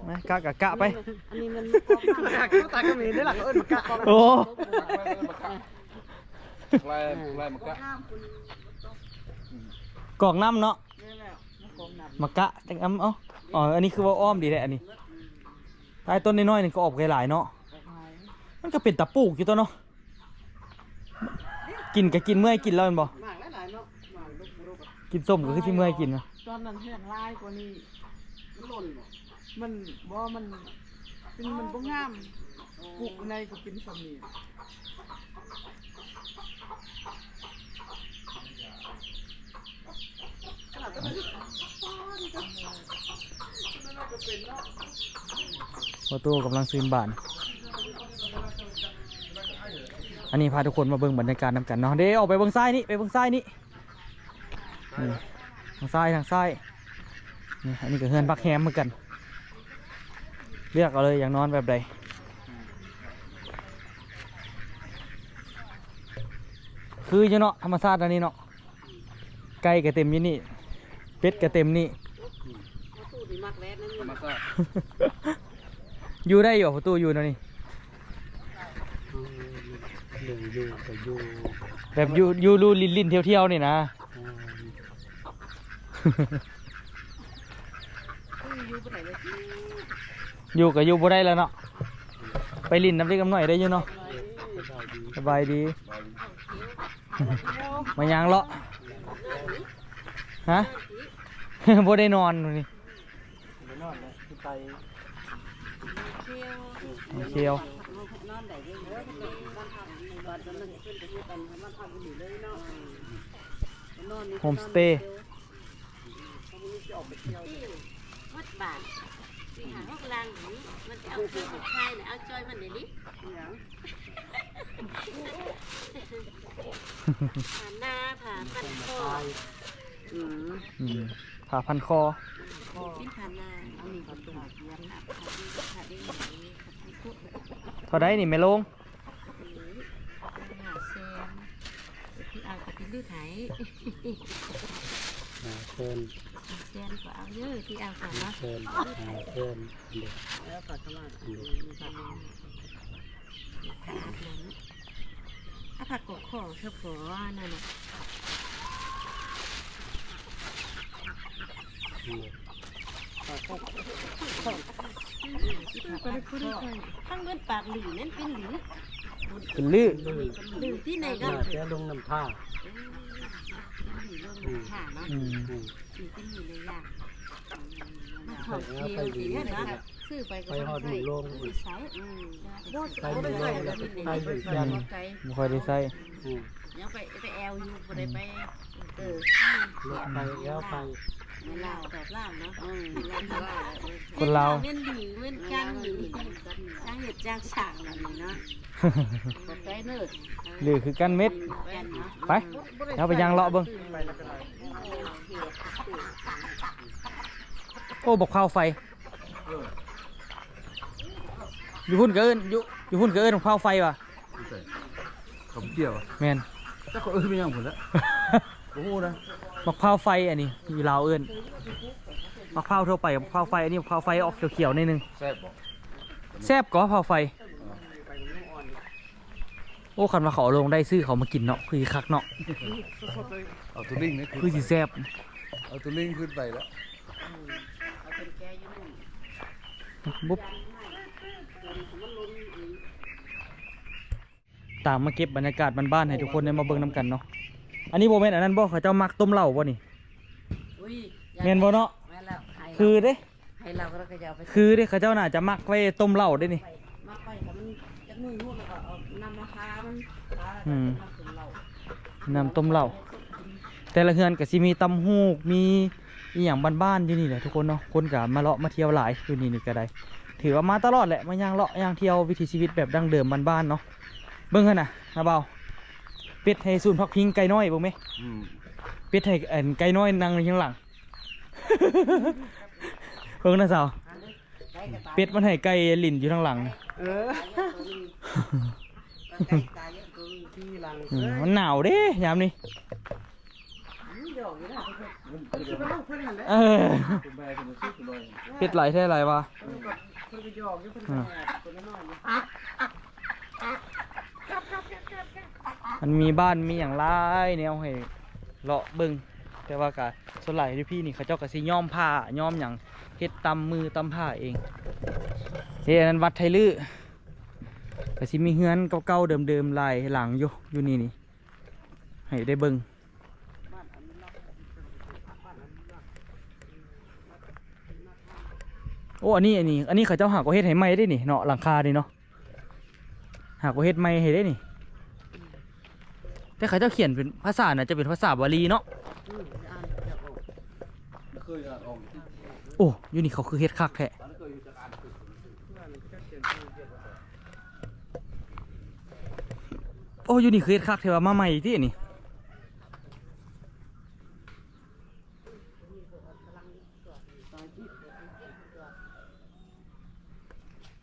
ໝາກກະ ກະກະໄປ ອັນນີ້ມັນ ຕາກະເໝນເດ້ລະ ເອີ້ນໝາກກະ ໂອ້ ລາຍ ລາຍໝາກກະ ກອກນ້ຳເນາະ ໝາກກະ ເອົາ ອໍ ອັນນີ້ຄືວ່າອ້ອມດີແທ້ ອັນນີ້ ໃຕ້ຕົ້ນນ້ອຍໆ ນີ້ກະອອກໄດ້ຫຼາຍເນາະ ມັນກະເປັນຕາປູກຢູ່ຕົວະເນາະ ກິນກະກິນ ເມື່ອຍກິນແລ້ວແມ່ນບໍ່ ໝາກຫຼາຍໆເນາະ ໝາກດົກໆ ກິນສົ້ມກະຄືຊິເມື່ອຍກິນນະ ຕອນນັ້ນແຫ້ງຫຼາຍກວ່ານີ້ ມັນຫຼົ່ນບໍ່ ມັນບໍ່ ມັນ ມັນບໍ່ງາມ ປູກໃນກະເປັນສ່ຳນີ້ ພໍ່ຕູ້ກຳລັງຊືນບານ ອັນນີ້ພາທຸກຄົນມາເບິ່ງບັນຍາກາດນຳກັນເນາະ ເດ້ ອອກໄປເບິ່ງຊ້າຍນີ້ ໄປເບິ່ງຊ້າຍນີ້ ນີ້ ທາງຊ້າຍ ທາງຊ້າຍ ນີ້ ອັນນີ້ກະເຮືອນພັກແຮມຄືກັນ ເລືອກເອົາເລີຍ ຢາກນອນແບບໃດ ຄືຢູ່ເນາະ ທຳມະຊາດອັນນີ້ເນາະ ໄກ່ກະເຕັມຢູ່ນີ້ ເປັດກະເຕັມນີ້ ພໍ່ຕູ້ນີ້ມັກແລດນັ້ນ ຢູ່ໄດ້ຢູ່ບໍ່ພໍ່ຕູ້ຢູ່ແນວນີ້ ເລື່ອງຢູ່ກະຢູ່ ແບບຢູ່ ຢູ່ລຸ້ນຫຼິ້ນໆ ທ່ຽວໆ ນີ້ນະ ເອີ ຢູ່ກະຢູ່ບໍ່ໄດ້ແລ້ວເນາະ ໄປຫຼິ້ນນຳເດັກນຳນ້ອຍໄດ້ຢູ່ເນາະ ສະບາຍດີ ມາຍ່າງເລາະ ຮະ ບໍ່ໄດ້ນອນມື້ນີ້ ໄປນອນແລ້ວ ຄືໄປທ່ຽວ ທ່ຽວ ໂຮມສະເຕ ໝົດບາດ ສີ່ຫ້າຫົກຫຼັງນີ້ ມັນຈະເອົາເຄື່ອງມາຂາຍນະ ເອົາຈ້ອຍມັນເດນີ້ ຫຍັງ ຜ້າໜ້າ ຜ້າພັນຄໍ ອືມ ອືມ ຜ້າພັນຄໍ ເປັນຜ້າໜ້າ ອັນນີ້ກະຕຸ້ມ ເທົ່າໃດນີ້ແມ່ໂລງ? ຫ້າແສນ ເອົາກະຕິລຶດໃຫ້ ຫ້າແສນ ຫ້າແສນກະເອົາເດີ ຕິເອົາກະເນາະ ຫ້າແສນ ຫ້າແສນ ເອີ ຝາກຂະມາ ອັນນີ້ ອາ ຜັກກອກຄໍເທື່ອພໍນັ້ນນະ ອືມ ຜັກ ທັງເງິນປາກຫຼີແມ່ນເປັນຫຼີ ເປັນລື ລືທີ່ໃນກໍ ແຕ່ລົງນ້ຳທ່າ ເປັນລືລົງນ້ຳທ່າເນາະ ອືມ ອືມ ຊື້ໄປກໍບໍ່ໄດ້ໃຊ້ ອືມ ໄປເມືອງແລ້ວໄປຢູ່ແກ່ນ ບໍ່ຄ່ອຍໄດ້ໃຊ້ ອືມ ຍັງໄປ ໄປແອວຢູ່ ບໍ່ໄດ້ໄປ ເອີ ລົດໄປແອວໄປ ລາວແບບລາວເນາະ ເອີ ລາວແບບລາວ ຄົນລາວ ແມ່ນດີ ແມ່ນຈັນ ຈັນເຮັດຈັນສ້າງແບບນີ້ເນາະ ຂອບໃຈເນີ ຫຼືຄືກັນເມັດ ແມ່ນເນາະ ໄປ ເຮົາໄປຍ່າງເລາະເບິ່ງ ໂອ້ ບັກພ້າວໄຟ ເອີ ຢູ່ພຸ້ນກໍເອີ້ນ ຢູ່ ຢູ່ພຸ້ນກໍເອີ້ນບັກພ້າວໄຟຫວາ? ຢູ່ໃສ? ເຂົາບໍ່ກ່ຽວຫວາ? ແມ່ນ ຈັກເຂົາເອີ້ນແມ່ນຫຍັງພຸ້ນແຫຼະ ບໍ່ຮູ້ນະ ບັກພ້າວໄຟອັນນີ້ ຢູ່ລາວເອີ້ນ ບັກພ້າວທົ່ວໄປ ບັກພ້າວໄຟ ອັນນີ້ບັກພ້າວໄຟອອກຂຽວໆໜ້ອຍໜຶ່ງ ແຊບບໍ່? ແຊບກໍພ້າວໄຟ ເອີ ໂອ້ ຄັນວ່າເຂົາເອົາລົງໄດ້ ຊື້ເຂົາມາກິນເນາະ ຄືຊິຄັກເນາະ ເອົາໂຕລິງນີ້ ຄືຊິແຊບ ເອົາໂຕລິງຂຶ້ນໄປແລ້ວ ບຸບ ຕາມມາເກັບບັນຍາກາດບ້ານໆໃຫ້ທຸກຄົນໄດ້ມາເບິ່ງນຳກັນເນາະ ອັນນີ້ບໍ່ແມ່ນອັນນັ້ນບໍ່? ເຂົາເຈົ້າມັກຕົ້ມເຫຼົ້າບໍ່ນີ້? ອຸ້ຍ ແມ່ນບໍ່ເນາະ? ແມ່ນແລ້ວ ຄືເດ້ ໃຫ້ລາວກໍໄດ້ ເຂົາເຈົ້າເອົາໄປ ຄືເດ້ ເຂົາເຈົ້າໜ້າຈະມັກໄວ້ຕົ້ມເຫຼົ້າເດ້ນີ້ ມັກໄວ້ ຖ້າມັນຈັກມື້ຮູ້ ແລ້ວກໍເອົານ້ຳມາທາມັນ ທາແລ້ວກໍ ອືມ ຈະມາຕົ້ມເຫຼົ້າ ນ້ຳຕົ້ມເຫຼົ້າ ແຕ່ລະເຮືອນກໍຊິມີຕຳຫູກ ມີອີ່ຫຍັງບ້ານໆຢູ່ນີ້ແຫຼະທຸກຄົນເນາະ ຄົນກໍມາເລາະມາທ່ຽວຫຼາຍຢູ່ນີ້ນີ້ກໍໄດ້ ຖືວ່າມາຕະຫຼອດແຫຼະ ມາຍ່າງເລາະຍ່າງທ່ຽວວິຖີຊີວິດແບບດັ້ງເດີມບ້ານໆເນາະ ເບິ່ງຫັ້ນນະ ນ້າບ່າວ ເປັດໃຫ້ສູນພັກພິງໄກ່ນ້ອຍເບິ່ງແມ ອືມ ເປັດໃຫ້ ອັນ ໄກ່ນ້ອຍນັ່ງຢູ່ຂ້າງຫຼັງ ເບິ່ງນະສາວ ເປັດມັນໃຫ້ໄກ່ຫຼິ້ນຢູ່ທາງຫຼັງ ເອີ ອືມ ມັນໜາວເດ້ຍາມນີ້ ເອີ ເປັດຫຼາຍແທ້ຫຼາຍວ່າ ມັນມີບ້ານມີຫຍັງຫຼາຍແນວໃຫ້ເລາະເບິ່ງ ແຕ່ວ່າກະສ່ວນຫຼາຍຢູ່ພີ້ນີ້ ເຂົາເຈົ້າກະຊິຍ້ອມຜ້າຍ້ອມຫຍັງ ເຮັດຕຳມືຕຳຜ້າເອງ ເຮັດອັນນັ້ນວັດໄທລື ກະຊິມີເຮືອນເກົ່າໆເດີມໆຫຼາຍຫຼັງຢູ່ ຢູ່ນີ້ນີ້ ໃຫ້ໄດ້ເບິ່ງ ໂອ້ ອັນນີ້ ອັນນີ້ ອັນນີ້ເຂົາເຈົ້າຫາກໍເຮັດໃຫ້ໃໝ່ເດ້ນີ້ເນາະ ຫຼັງຄານີ້ເນາະ ຫາກໍເຮັດໃໝ່ໃຫ້ເດ້ນີ້ ແຕ່ເຂົາເຈົ້າຂຽນເປັນພາສາ ໜ້າຈະເປັນພາສາບາລີເນາະ ອືມ ອ່ານບໍ່ອອກ ເຄີຍອ່ານອອກ ໂອ້ ຢູ່ນີ້ເຂົາຄືເຮັດຄັກແທ້ ໂອ້ ຢູ່ນີ້ຄືເຮັດຄັກແທ້ວ່າ ມາໃໝ່ຕິອັນນີ້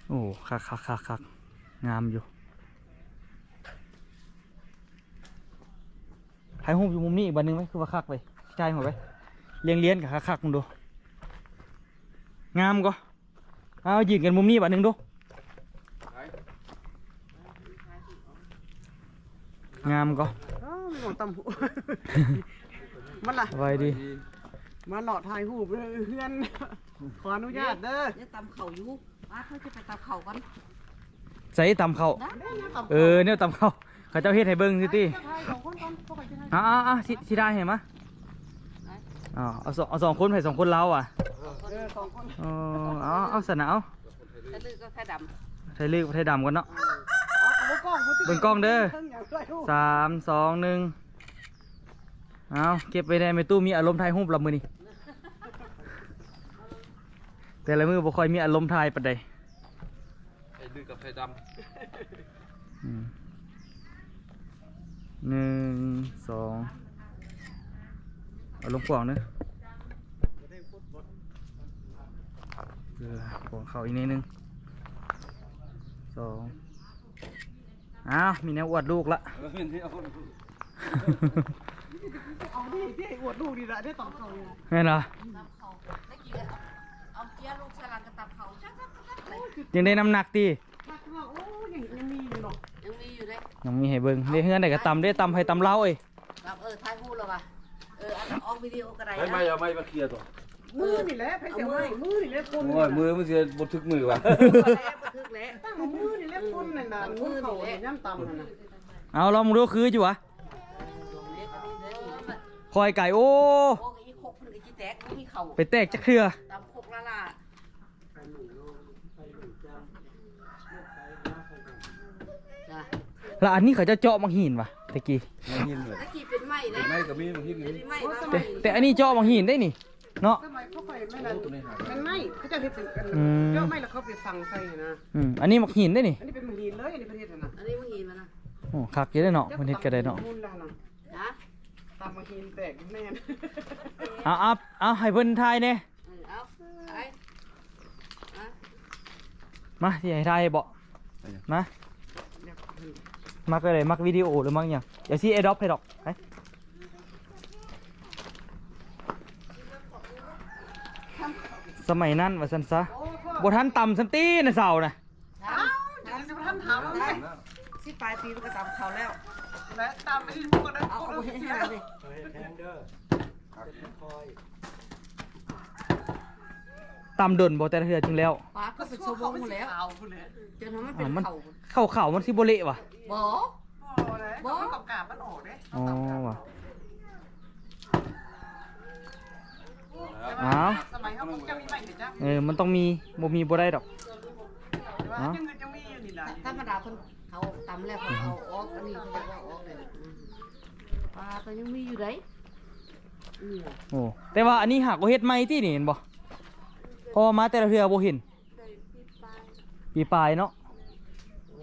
ໂອ້ ຄັກໆໆໆ ງາມຢູ່ ຖ່າຍຮູບຢູ່ມຸມນີ້ອີກບາດໜຶ່ງໄວ້ ຄືວ່າຄັກເວີຍ ຖ່າຍຮູບໄວ້ ລຽງໆກໍຄັກໆ ເບິ່ງດູ ງາມກໍ ເອົາ ຢືນກັນມຸມນີ້ບາດໜຶ່ງດູ ງາມກໍ ອ້າວ ມີໝ່ອງຕຳຫູ ມັນລະ ສະບາຍດີ ມາເລາະຖ່າຍຮູບເຮືອນ ຂໍອະນຸຍາດເດີ ຍັງຕຳເຂົ້າຢູ່ ມາ ເຮົາຈະໄປຕຳເຂົ້າກ່ອນ ໃສ່ຕຳເຂົ້າ ເອີ ແນວຕຳເຂົ້າ ເຂົາເຈົ້າເຮັດໃຫ້ເບິ່ງຊື່ຕິ ເອົາໆໆ ຊິ ຊິຖ່າຍໃຫ້ມາ ເອົາ ເອົາສອງ ເອົາສອງຄົນ ໃຜສອງຄົນລາວຫວາ ເອີ ສອງຄົນ ເອີ ເອົາ ເອົາຊັ້ນນະ ເອົາ ໄທລືກັບໄທດຳ ໄທລືໄທດຳກ່ອນເນາະ ເບິ່ງກ້ອງເດີ ສາມ ສອງ ໜຶ່ງ ເອົາ ເກັບໄວ້ແດ່ ແມ່ຕູ້ມີອາລົມຖ່າຍຮູບລະມື້ນີ້ ແຕ່ລະມື້ບໍ່ຄ່ອຍມີອາລົມຖ່າຍປານໃດ ໄທລືກັບໄທດຳ ອືມ ໜຶ່ງ ສອງ ເອົາລົງຂວາງເດີ ເອີ ຂວາງເຂົ້າອີກໜ້ອຍໜຶ່ງ ສອງ ອ້າວ ມີແນວອວດລູກລະ ເອີ ມີແນວອວດລູກ ເອົານີ້ ທີ່ອວດລູກນີ້ລະ ໄດ້ຕຳເຂົ້ານີ້ ແມ່ນລະ ຕຳເຂົ້າ ຕະກີ້ເອົາເຈ້ຍລູກໃສ່ຫຼັງກໍຕຳເຂົ້າ ຈັກໆໆ ຍັງໄດ້ນ້ຳໜັກຕິ ຄັກເນາະ ໂອ້ ຍັງ ຍັງມີຢູ່ເນາະ ຍັງມີຢູ່ເດ້ ຍັງມີໃຫ້ເບິ່ງເດ້ ເຮືອນໃດກໍຕຳເດ້ ຕຳໃຜຕຳລາວເອີຍ ເອີ ຖ່າຍຮູບແລ້ວວ່າ ເອີ ອັນອອກວິດີໂອກໍໄດ້ ໃຫ້ໄມ້ ເອົາໄມ້ມາເຄຍຕົວ ມືນີ້ແຫຼະ ໃຜຊິເອົາມື ເອົາມື ມືນີ້ແຫຼະຄົນ ໂອ້ຍ ມືມັນຊິບໍ່ຖືກມືວະ ບໍ່ຖືກແຫຼະ ຕັ້ງເອົາມືນີ້ແຫຼະຄົນນັ້ນນະ ຄົນເຂົານີ້ຍາມຕຳຫັ້ນນະ ເອົາລອງເບິ່ງດູຄືຢູ່ຫວາ ຄອຍໄກ່ ໂອ້ ໂອ້ ອີກຄົກເພິ່ນກໍຊິແຕກ ບໍ່ມີເຂົ້າ ໄປແຕກຈັກເທື່ອ ຕຳຄົກລະລາ ລະອັນນີ້ເຂົາເຈົ້າເຈາະໝາກຫີນຫວາ ແຕ່ກີ້ ໝາກຫີນເລີຍ ແຕ່ກີ້ເປັນໄມ້ເດ້ ເປັນໄມ້ກໍມີ ໝາກຫີນກໍມີ ເປັນໄມ້ ແຕ່ ແຕ່ອັນນີ້ເຈາະໝາກຫີນໄດ້ນີ້ເນາະ ສະໄໝເຂົາໄປແມ່ນ ໂອ້ ອັນ ໂຕນີ້ຫາ ແມ່ນໄມ້ ເຂົາເຈົ້າເຮັດເປັນອັນ ອືມ ເຈາະໄມ້ແລ້ວເຂົາໄປຝັງໃສ່ຫັ້ນນະ ອືມ ອັນນີ້ໝາກຫີນໄດ້ນີ້ ອັນນີ້ເປັນໝາກຫີນເລີຍ ອັນນີ້ເພິ່ນເຮັດຫັ້ນນະ ອັນນີ້ໝາກຫີນມັນນະ ໂອ້ ຄັກຢູ່ເດ້ເນາະ ເພິ່ນເຮັດກໍໄດ້ເນາະ ຕຳໝາກຫີນແຕກແມ່ນ ເອົາ ເອົາ ເອົາ ໃຫ້ເພິ່ນຖ່າຍແດ່ ເອີ ເອົາ ໄປ ມາ ຊິໃຫ້ຖ່າຍໃຫ້ບໍ່ ມາ ມັກແນວໃດ ມັກວິດີໂອ ຫຼືມັກຫຍັງ ດຽວຊິແອດຣອບໃຫ້ດອກ ໄປ ສະໄໝນັ້ນວ່າຊັ້ນຊະ ບໍ່ທັນຕຳຊ້ຳຕິນະເສົານະ ເອົ້າ ຈັ່ງຊິບໍ່ທັນຖາມເອົາແມ່ ສິບປາຍປີມັນກໍຕຳເຂົ້າແລ້ວ ແລະຕຳໄປທີ່ພວກນັ້ນ ເອົາ ພວກນັ້ນ ເອົາ ເຮັດແຮງເດີ ເຮັດແຮງເດີ ຄ່ອຍ ຕຳດົນບໍ່ແຕ່ລະເທື່ອຈຶ່ງແລ້ວ ປາກໍເປັນຊົ່ວໂມງພຸ້ນແລ້ວ ຈົນວ່າມັນເປັນ ອ່າ ມັນ ເຂົ້າ ເຂົ້າ ເຂົ້າມັນຊິບໍ່ເລະຫວາ ບໍ່ ບໍ່ເດ້ ບໍ່ ມັນກາບໆ ມັນອອກເດ້ ອໍ ຫວາ ອ້າວ ສະໄໝເຮົາບໍ່ເຈົ້າມີໄມ້ເດ້ຈ້າ ເອີ ມັນຕ້ອງມີ ບໍ່ມີບໍ່ໄດ້ດອກ ແຕ່ວ່າ ເອົ້າ ຍັງ ຍັງມີຢູ່ນີ້ລະ ທຳມະດາເພິ່ນເຂົາຕຳແລ້ວເຂົາເອົາອອກ ອັນນີ້ເຂົາເຈົ້າເອົາອອກເດ້ ອືມ ປາກໍຍັງມີຢູ່ເດ້ ອືມ ໂອ້ ແຕ່ວ່າອັນນີ້ຫາກວ່າເຮັດໃໝ່ຕິນີ້ ເຫັນບໍ່ ເພາະວ່າມາແຕ່ລະເທື່ອບໍ່ເຫັນ ໄດ້ປີປາຍ ປີປາຍເນາະ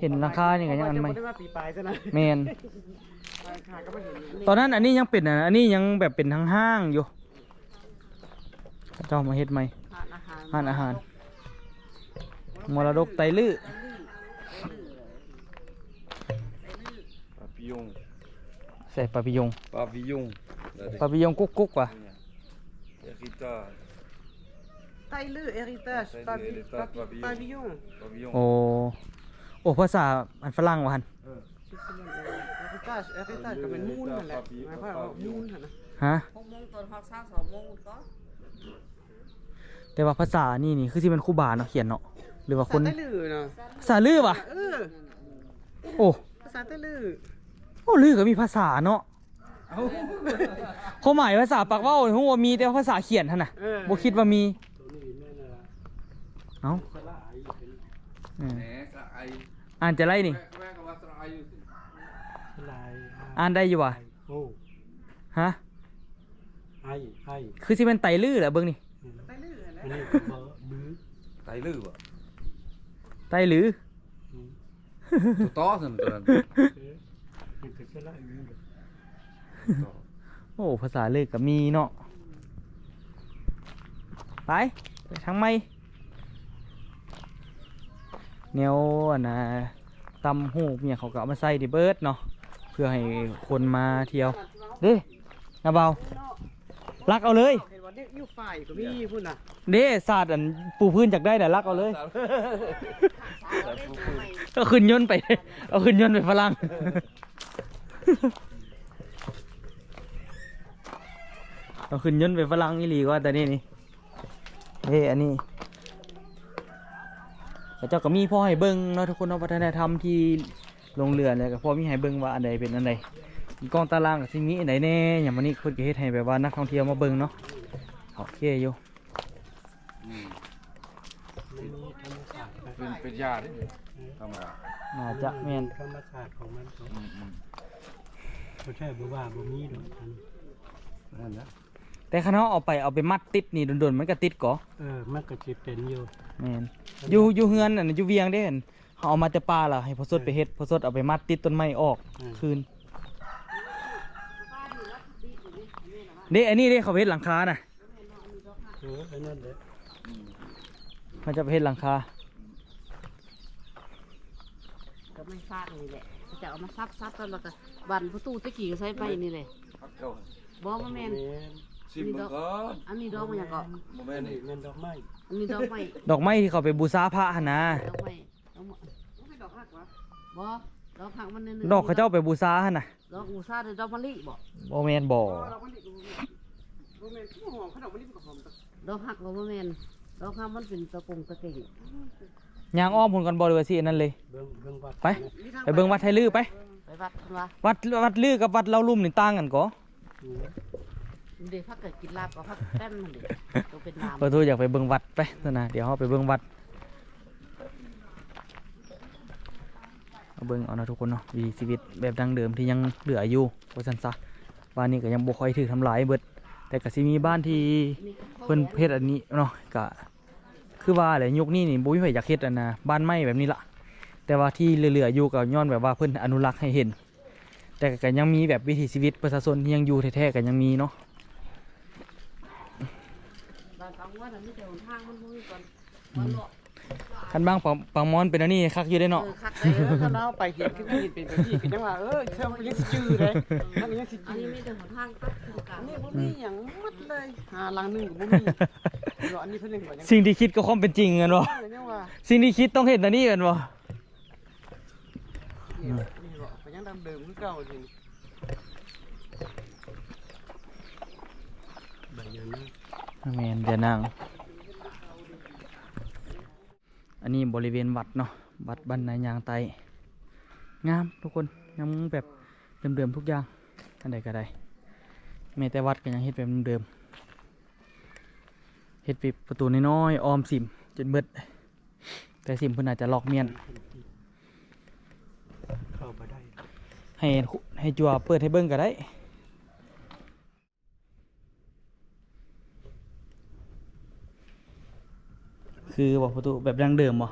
ເຫັນຫຼັງຄານີ້ກໍຍັງອັນໃໝ່ ບໍ່ໄດ້ມາປີປາຍຊະນະ ແມ່ນ ຫຼັງຄາກໍບໍ່ເຫັນ ຕອນນັ້ນອັນນີ້ຍັງເປັນ ອັນ ອັນນີ້ຍັງແບບເປັນຫ້າງໆຢູ່ ເຂົາເຈົ້າມາເຮັດໃໝ່ ຮ້ານອາຫານ ຮ້ານອາຫານ ມໍລະດົກໄຕລື້ ປາປີຍົງ ໃສ່ປາປີຍົງ ປາປີຍົງ ປາປີຍົງກຸກໆ ຫວາ ເອຣິຕາ ໄຕລື້ ເອຣິຕາ ໄຕລື້ ເອຣິຕາ ປາປີ ປາປີຍົງ ປາປີຍົງ ໂອ້ ໂອ້ ພາສາອັນຝຣັ່ງວ່າຫັ້ນ ເອີ ເອຣິຕາ ເອຣິຕາກໍແມ່ນມູນຫັ້ນແຫຼະ ໝາຍຄວາມວ່າມູນຫັ້ນນະ ຮະ ຫົກໂມງຕອນຮອດຊາວສອງໂມງກໍ ແຕ່ວ່າພາສານີ້ນີ້ຄືຊິແມ່ນຄູບາເນາະຂຽນເນາະ ຫຼືວ່າຄົນ ພາສາໄຕລື້ນະ ພາສາລື້ຫວາ ເອີ ໂອ້ ພາສາໄຕລື້ ໂອ້ ລື້ກໍມີພາສາເນາະ ເອົ້າ ຄວາມໝາຍພາສາປາກເວົ້າຮູ້ວ່າມີ ແຕ່ວ່າພາສາຂຽນຫັ້ນນະ ເອີ ບໍ່ຄິດວ່າມີ ໂຕນີ້ແມ່ນລະ ເອົ້າ ສະຫຼະອາຍ ອືມ ແໝ ສະຫຼະອາຍ ອ່ານຈະໄດ້ນີ້ ແມ່ກໍວ່າສະຫຼະອາຍຢູ່ ສະຫຼະອາຍ ອ່ານໄດ້ຢູ່ຫວາ ໂອ້ ຮະ ໄອ ໄອ ຄືຊິແມ່ນໄຕລື້ແຫຼະເບິ່ງນີ້ ອືມ ໄຕລື້ຫັ້ນແຫຼະ ອັນນີ້ກໍບໍ່ ບື ໄຕລື້ບໍ່ ໄຕລື້ ອືມ ຕົວຕໍ່ຊັ້ນຕົວນັ້ນ ເອີ ມັນກໍສະຫຼະອາຍ ໂອ້ ພາສາເລີກກໍມີເນາະ ໄປ ໄປທາງໃໝ່ ແນວ ອັນນ່າ ຕຳຫູກຫຍັງເຂົາກໍເອົາມາໃສ່ນີ້ເບິດເນາະ ເພື່ອໃຫ້ຄົນມາທ່ຽວ ເດ້ ນ້າບ່າວ ລັກເອົາເລີຍ ເຫັນວ່າເດັກຢູ່ຝ່າຍກໍມີພຸ້ນນະ ເດ້ ສາດອັນປູພື້ນຢາກໄດ້ນະ ລັກເອົາເລີຍ ເອົາຂຶ້ນຍົນໄປ ເອົາຂຶ້ນຍົນໄປຝຣັ່ງ ເອົາຂຶ້ນຍົນໄປຝຣັ່ງອີ່ຫຼີວ່າ ແຕ່ນີ້ນີ້ ເດ້ ອັນນີ້ ເຂົາເຈົ້າກໍມີພໍໃຫ້ເບິ່ງເນາະທຸກຄົນເນາະ ວັດທະນະທຳທີ່ ລົງເຮືອ ແລ້ວກໍພໍມີໃຫ້ເບິ່ງວ່າອັນໃດເປັນອັນໃດ ກ້ອງຕາລາງກໍຊິມີອັນໃດແດ່ ຫຍັງ ມື້ນີ້ເພິ່ນກໍເຮັດໃຫ້ແບບວ່ານັກທ່ອງທ່ຽວມາເບິ່ງເນາະ ໂອເຄຢູ່ ອືມ ມັນມີທຳມະຊາດ ເປັນ ເປັນຢາເດ້ ທຳມະດາ ໜ້າຈະແມ່ນ ທຳມະຊາດຂອງມັນ ອືມໆ ບໍ່ແທ້ບໍ່ວ່າບໍ່ມີດອກ ອັນນັ້ນແຫຼະ ແຕ່ຄັນເຮົາເອົາໄປ ເອົາໄປມັດຕິດນີ້ດົນໆ ມັນກໍຕິດກໍ ເອີ ມັນກໍຊິເປັນຢູ່ ແມ່ນ ຢູ່ ຢູ່ເຮືອນ ອັນ ຢູ່ວຽງເດ້ ເຮົາເອົາມາແຕ່ປ່າລະ ໃຫ້ພໍ່ສົດໄປເຮັດ ເອີ ພໍ່ສົດເອົາໄປມັດຕິດຕົ້ນໄມ້ອອກ ເອີ ຄືນ ເດ້ ອັນນີ້ເດ້ ເຂົາເຮັດຫຼັງຄານະ ເອີ ອັນນັ້ນແຫຼະ ເຂົາຈະໄປເຮັດຫຼັງຄາ ກໍໄມ້ຟາກນີ້ແຫຼະ ເຂົາຈະເອົາມາສັບໆ ແລ້ວກໍບັນປະຕູ ແຕ່ກີ້ກໍໃຊ້ໄມ້ນີ້ແຫຼະ ບໍ່ ບໍ່ແມ່ນ ຊິມເບິ່ງກ່ອນ ອັນນີ້ດອກຫຍັງເກາະ ບໍ່ແມ່ນນີ້ ແມ່ນດອກໄມ້ ອັນນີ້ດອກໄມ້ ດອກໄມ້ທີ່ເຂົາໄປບູຊາພະຫັ້ນນະ ດອກໄມ້ ບໍ່ ດອກຮັກມັນ ດອກເຂົາເຈົ້າໄປບູຊາຫັ້ນນະ ດອກບູຊາ ດອກມະລິບໍ່ ບໍ່ແມ່ນບໍ່ ບໍ່ ດອກມະລິກໍບໍ່ແມ່ນ ບໍ່ແມ່ນ ຄືຫອມ ຄັນດອກມະລິມັນກໍຫອມ ດອກຮັກກໍບໍ່ແມ່ນ ດອກຮັກມັນເປັນຕະກົງຕະເກັງ. ຍ່າງອ້ອມພຸ້ນກ່ອນບໍ່ ຫຼືວ່າຊິອັນນັ້ນເລີຍ? ເບິ່ງ ເບິ່ງວັດ ໄປ ໄປເບິ່ງວັດໄທລືໄປ. ໄປວັດເພິ່ນວ່າ ວັດ ວັດລືກັບວັດເລົ່າລຸ່ມນີ້ຕ່າງກັນກໍ? ອືມ ເດ້ ພັກກໍກິນລາບກັບພັກແປ້ນມັນເດ້ ໂຕເປັນນ້ຳ. ປະຕູຢາກໄປເບິ່ງວັດ ໄປຊັ້ນນະ ດຽວເຮົາໄປເບິ່ງວັດ. ເບິ່ງເອົາເນາະທຸກຄົນເນາະ ວິຖີຊີວິດແບບດັ້ງເດີມທີ່ຍັງເຫຼືອຢູ່ວ່າຊັ້ນຊະ. ບ້ານນີ້ກໍຍັງບໍ່ຄ່ອຍຖືກທຳລາຍເບິດ ແຕ່ກໍຊິມີບ້ານທີ່ເພິ່ນເຮັດອັນນີ້ເນາະ ກໍຄືວ່າແຫຼະ ຍຸກນີ້ນີ້ບໍ່ມີໃຜຢາກເຮັດອັນນ່າ ບ້ານໄມ້ແບບນີ້ລະ ແຕ່ວ່າທີ່ເຫຼືອໆຢູ່ກໍຍ້ອນແບບວ່າເພິ່ນອະນຸລັກໃຫ້ເຫັນ ແຕ່ກໍຍັງມີແບບວິຖີຊີວິດປະຊາຊົນທີ່ຍັງຢູ່ແທ້ໆ ກໍຍັງມີເນາະ. ບ້ານປາງມ່ວນນະ ມີແຕ່ຫົນທາງມັນບໍ່ມີບ່ອນ ອືມ ຄັນບາງປາງ ປາງມ່ວນເປັນອັນນີ້ຄັກຢູ່ເດ້ເນາະ. ເອີ ຄັກເດ້ ເອີ ຄັນເຮົາໄປເຫັນຄືເຫັນເປັນແບບນີ້ ກໍຍັງວ່າ ເອີ ເຊິ່ງກໍຍັງຊິຈື່ເດ້ ມັນຍັງຊິຈື່. ອັນນີ້ມີແຕ່ຫົນທາງຕັດຄືກັນ ອັນນີ້ບໍ່ມີຫຍັງໝົດເລີຍ ຫາຫຼັງໜຶ່ງກໍບໍ່ມີ. ອັນນີ້ເພິ່ນຍັງວ່າ ສິ່ງທີ່ຄິດກັບຄວາມເປັນຈິງແມ່ນບໍ່? ເອີ ຍັງວ່າ ສິ່ງທີ່ຄິດຕ້ອງເຮັດອັນນີ້ແມ່ນບໍ່? ອືມ ນີ້ເບາະ ກໍຍັງດັງເດີມຄືເກົ່າ. ແມ່ນ ເດີນາງ. ອັນນີ້ບໍລິເວນວັດເນາະ ວັດບ້ານນາຍາງໃຕ້ ງາມທຸກຄົນ ຍັງແບບເດີມໆທຸກຢ່າງ ອັນໃດກໍໄດ້ ແມ້ແຕ່ວັດກໍຍັງເຮັດແບບເດີມໆ ເຮັດປິດປະຕູນ້ອຍໆອ້ອມສິມຈົນເບິດ. ແຕ່ສິມເພິ່ນອາດຈະລັອກມ້ຽນ ເຂົ້າບໍ່ໄດ້ ໃຫ້ ໃຫ້ຈົວເປີດໃຫ້ເບິ່ງກໍໄດ້. ຄືບໍ່ປະຕູແບບດັ້ງເດີມບໍ່?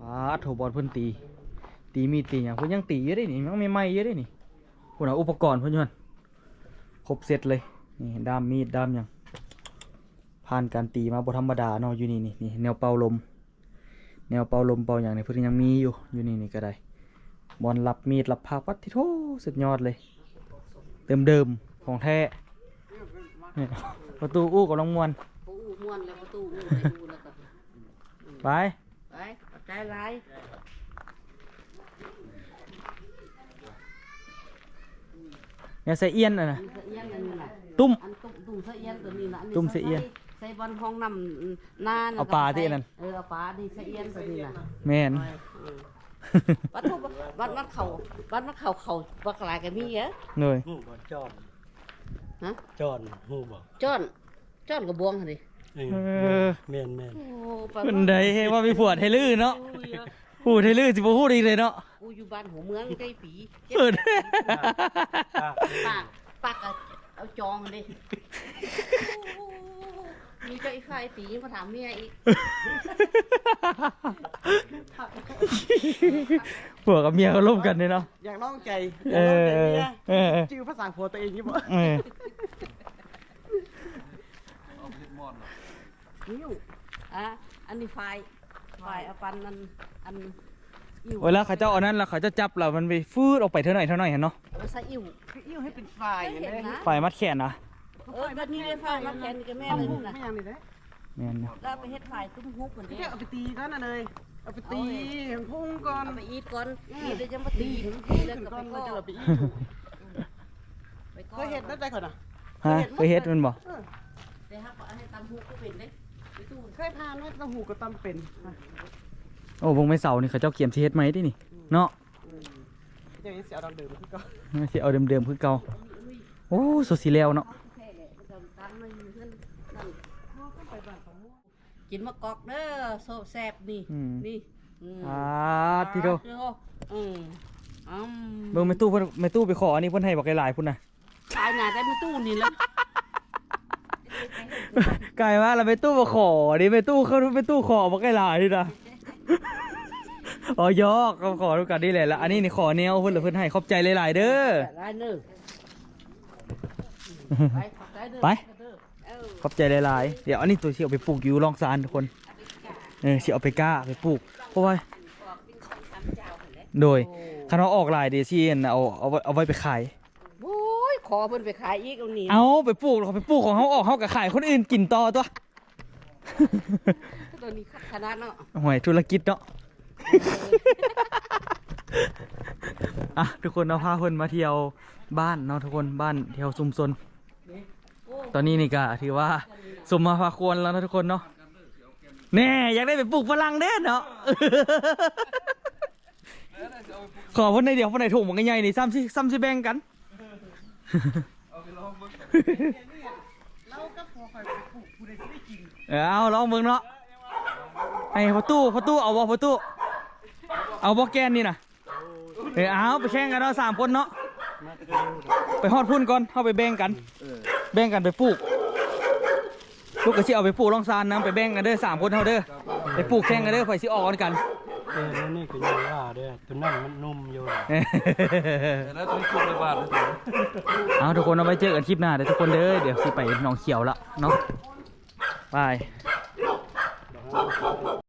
ປາດໂທ ບ່ອນເພິ່ນຕີ ຕີມີດຕີຫຍັງ ເພິ່ນຍັງຕີຢູ່ເດ້ນີ້ ຍັງໃໝ່ໆຢູ່ເດ້ນີ້. ພຸ້ນນະ ອຸປະກອນເພິ່ນຢູ່ຫັ້ນ ຄົບເຊັດເລີຍ ນີ້ ດ້າມມີດ ດ້າມຫຍັງ ຜ່ານການຕີມາບໍ່ທຳມະດາເນາະ. ຢູ່ນີ້ ນີ້ ນີ້ ແນວເປົ່າລົມ ແນວເປົ່າລົມເປົ່າຫຍັງນີ້ ເພິ່ນຍັງມີຢູ່ ຢູ່ນີ້ ນີ້ກໍໄດ້ ບ່ອນລັບມີດລັບພາກ ປາດທິໂທ ສຸດຍອດເລີຍ ເດີມໆຂອງແທ້. ນີ້ ປະຕູອູ້ກຳລັງມ່ວນ ປະຕູອູ້ມ່ວນແລ້ວ ປະຕູອູ້ໄດ້ອູ້ແລ້ວກໍ ໄປ ໄປ ຂອບໃຈຫຼາຍ. ແນວໃສ່ອຽນອັນນະ ໃສ່ອຽນອັນນີ້ນະ ຕຸ້ມ ອັນຕຸ້ມ ຕຸ້ມໃສ່ອຽນຕົວນີ້ນະ ອັນນີ້ ຕຸ້ມໃສ່ອຽນ ໃສ່ ໃສ່ບ່ອນຫ້ອງນ້ຳນານະ ເອົາປາຕິອັນນັ້ນ ເອີ ເອົາປານີ້ໃສ່ອຽນຕົວນີ້ນະ. ແມ່ນ ເອີ ປະຕູ ບັດມັນເຂົ້າ ບັດມັນເຂົ້າ ເຂົ້າບັກຫຼາຍກໍມີເດີ. ໂດຍ ຮູ້ບໍ່ ຈ້ອນ ຮະ ຈ້ອນ ຮູ້ບໍ່ ຈ້ອນ? ຈ້ອນກະບວງຫັ້ນເດ. ເອີ ເອີ ແມ່ນໆ ໂອ້ ປະ ມັນໄດ້ເຮັດວ່າມີຜົວໄທລືເນາະ. ໂອ້ຍ ຜູ້ໄທລືຊິບໍ່ຮູ້ອີກເລີຍເນາະ. ກູຢູ່ບ້ານຫົວເມືອງໄດ້ປີ ເອີ ປາກ ປາກກະເອົາຈອງຫັ້ນເດ. ມີເຈົ້າອີກຂ້າຍປີຍັງມາຖາມເມຍອີກ. ຜົວກັບເມຍເຂົາລົມກັນເດເນາະ. ຢາກລອງໃຈ ເອີ ຢາກລອງໃຈເມຍ ເອີ ຈື່ພາສາຜົວຕົວເອງຢູ່ບໍ່? ເອີ ນິ້ວ ອ່າ ອັນນີ້ຝ້າຍ ຝ້າຍອາປັນ ອັນ ອັນ ເວລາເຂົາເຈົ້າເອົານັ້ນແລ້ວ ເຂົາເຈົ້າຈັບແລ້ວ ມັນໄປຟືດອອກໄປເທື່ອໜ້ອຍເທື່ອໜ້ອຍຫັ້ນເນາະ. ເອົາໄປໃສ່ອິ້ວ ຄືອິ້ວໃຫ້ເປັນຝ້າຍ ຝ້າຍມັດແຂນນະ? ເອີ ຝ້າຍມັດແຂນນະ ຝ້າຍມັດແຂນນີ້ກໍແມ່ນເລີຍນະ ແມ່ນນີ້ເດ້. ແມ່ນເນາະ ແລ້ວໄປເຮັດຝ້າຍຕຸ້ມຫຸບມັນເດ້. ເຈົ້າເອົາໄປຕີກ່ອນນະເລີຍ ເອົາໄປຕີໃຫ້ມັນພຸ່ງກ່ອນ ເອົາໄປອີດກ່ອນ ເອີ ອີດແລ້ວຈັ່ງມາຕີ ຕີໃຫ້ມັນພຸ່ງຂຶ້ນກ່ອນ ແລ້ວເຈົ້າໄປກໍ ແລ້ວເຈົ້າເອົາໄປອີດ. ໄປກໍ ເຄີຍເຮັດແນວໃດກ່ອນນະ? ຮະ ເຄີຍເຮັດ ເຄີຍເຮັດແມ່ນບໍ່? ເອີ ແຕ່ຫາກວ່າອັນນີ້ຕຳຫູກບໍ່ເປັນເດ້ ໄປຕູ້ ເຄີຍຜ່ານໄວ້ ຕຳຫູກກໍຕຳເປັນ. ໂອ້ ເບິ່ງແມ່ເສົານີ້ ເຂົາເຈົ້າກຽມຊິເຮັດໃໝ່ຕິນີ້ ອືມ ເນາະ. ເອີ ເຈົ້າຍັງຊິເອົາດຳເດີມຄືເກົ່າ ຊິເອົາເດີມໆຄືເກົ່າ. ໂອ້ ສົດຊິແລ້ວເນາະ. ກິນໝາກກອກເດີ ໂຊແຊບນີ້ ອືມ ນີ້ ອືມ ອ່າ ຕິໂທ ອືມ ອືມ ເບິ່ງແມ່ຕູ້ເພິ່ນ ແມ່ຕູ້ໄປຂໍອັນນີ້ເພິ່ນໃຫ້ບັກຫຼາຍໆພຸ້ນນະ. ຂາຍໜ້າແຕ່ແມ່ຕູ້ນີ້ລະ ກາຍມາລະແມ່ຕູ້ມາຂໍນີ້ ແມ່ຕູ້ເຂົາ ແມ່ຕູ້ຂໍບັກຫຼາຍໆນີ້ນະ. ອໍ ຢອກ ກໍຂໍນຳກັນນີ້ແຫຼະ ລະອັນນີ້ນີ້ຂໍແນວເພິ່ນ ລະເພິ່ນໃຫ້ ຂອບໃຈຫຼາຍໆເດີ ຫຼາຍເດີ ໄປ ຂອບໃຈເດີ ໄປ. ເອີ ຂອບໃຈຫຼາຍໆ. ດຽວອັນນີ້ໂຕຊິເອົາໄປປູກຢູ່ລ່ອງຊານທຸກຄົນ ເອີ ຊິເອົາໄປກ້າໄປປູກ ເພາະວ່າ ໂດຍ ໂອ້ ຄັນວ່າອອກຫຼາຍເດຊິອັນເອົາ ເອົາໄວ້ ເອົາໄວ້ໄປຂາຍ. ໂອ້ຍ ຂໍເພິ່ນໄປຂາຍອີກເອົານີ້ ເອົາໄປປູກ ເຮົາໄປປູກຂອງເຮົາອອກ ເຮົາກໍຂາຍຄົນອື່ນກິນຕໍ່ຕົວະ. ໂຕນີ້ຄັກຂະໜາດເນາະ ໂອ້ຍ ທຸລະກິດເນາະ. ອ່ະ ທຸກຄົນເນາະ ພາເພິ່ນມາທ່ຽວບ້ານເນາະທຸກຄົນ ບ້ານແຖວຊຸມຊົນ. ຕອນນີ້ນີ້ກໍຖືວ່າສົມມາພາຄວນແລ້ວເນາະທຸກຄົນເນາະ. ແນ່ ຢາກໄດ້ໄປປູກຝຣັ່ງເດ້ເນາະ. ຂໍເພິ່ນໜ້ອຍດຽວ ເພິ່ນໃຫ້ຖົງບັກໃຫຍ່ໆນີ້ ຊ້ຳຊິ ຊ້ຳຊິແບ່ງກັນ. ເອີ ເອົາລອງເບິ່ງເນາະ. ໃຫ້ພໍ່ຕູ້ ພໍ່ຕູ້ເອົາບໍ່ ພໍ່ຕູ້ ເອົາບໍ່ແກ່ນນີ້ນະ? ເອີ ເອົາໄປແຂ່ງກັນເນາະ ສາມຄົນເນາະ. ໄປຮອດພຸ້ນກ່ອນ ເຮົາໄປແບ່ງກັນ ເອີ ແບ່ງກັນໄປປູກ. ລູກກໍຊິເອົາໄປປູກລ່ອງຊານນຳ ໄປແບ່ງກັນເດີ ສາມຄົນເຮົາເດີ ໄປປູກແຂ່ງກັນເດີ ໃຜຊິອອກກ່ອນກັນ. ເອີ ແນວນີ້ກໍຍັງວ່າເດີ ຕົວນັ້ນມັນໜຸ່ມຢູ່. ເອີ ແລ້ວຕົວນີ້ຄຸບໄດ້ບາດ. ເອົາ ທຸກຄົນ ເອົາໄວ້ເຈີກັນຄລິບໜ້າເດີທຸກຄົນເດີ. ດຽວຊິໄປໜອງຂຽວລະເນາະ ບາຍ.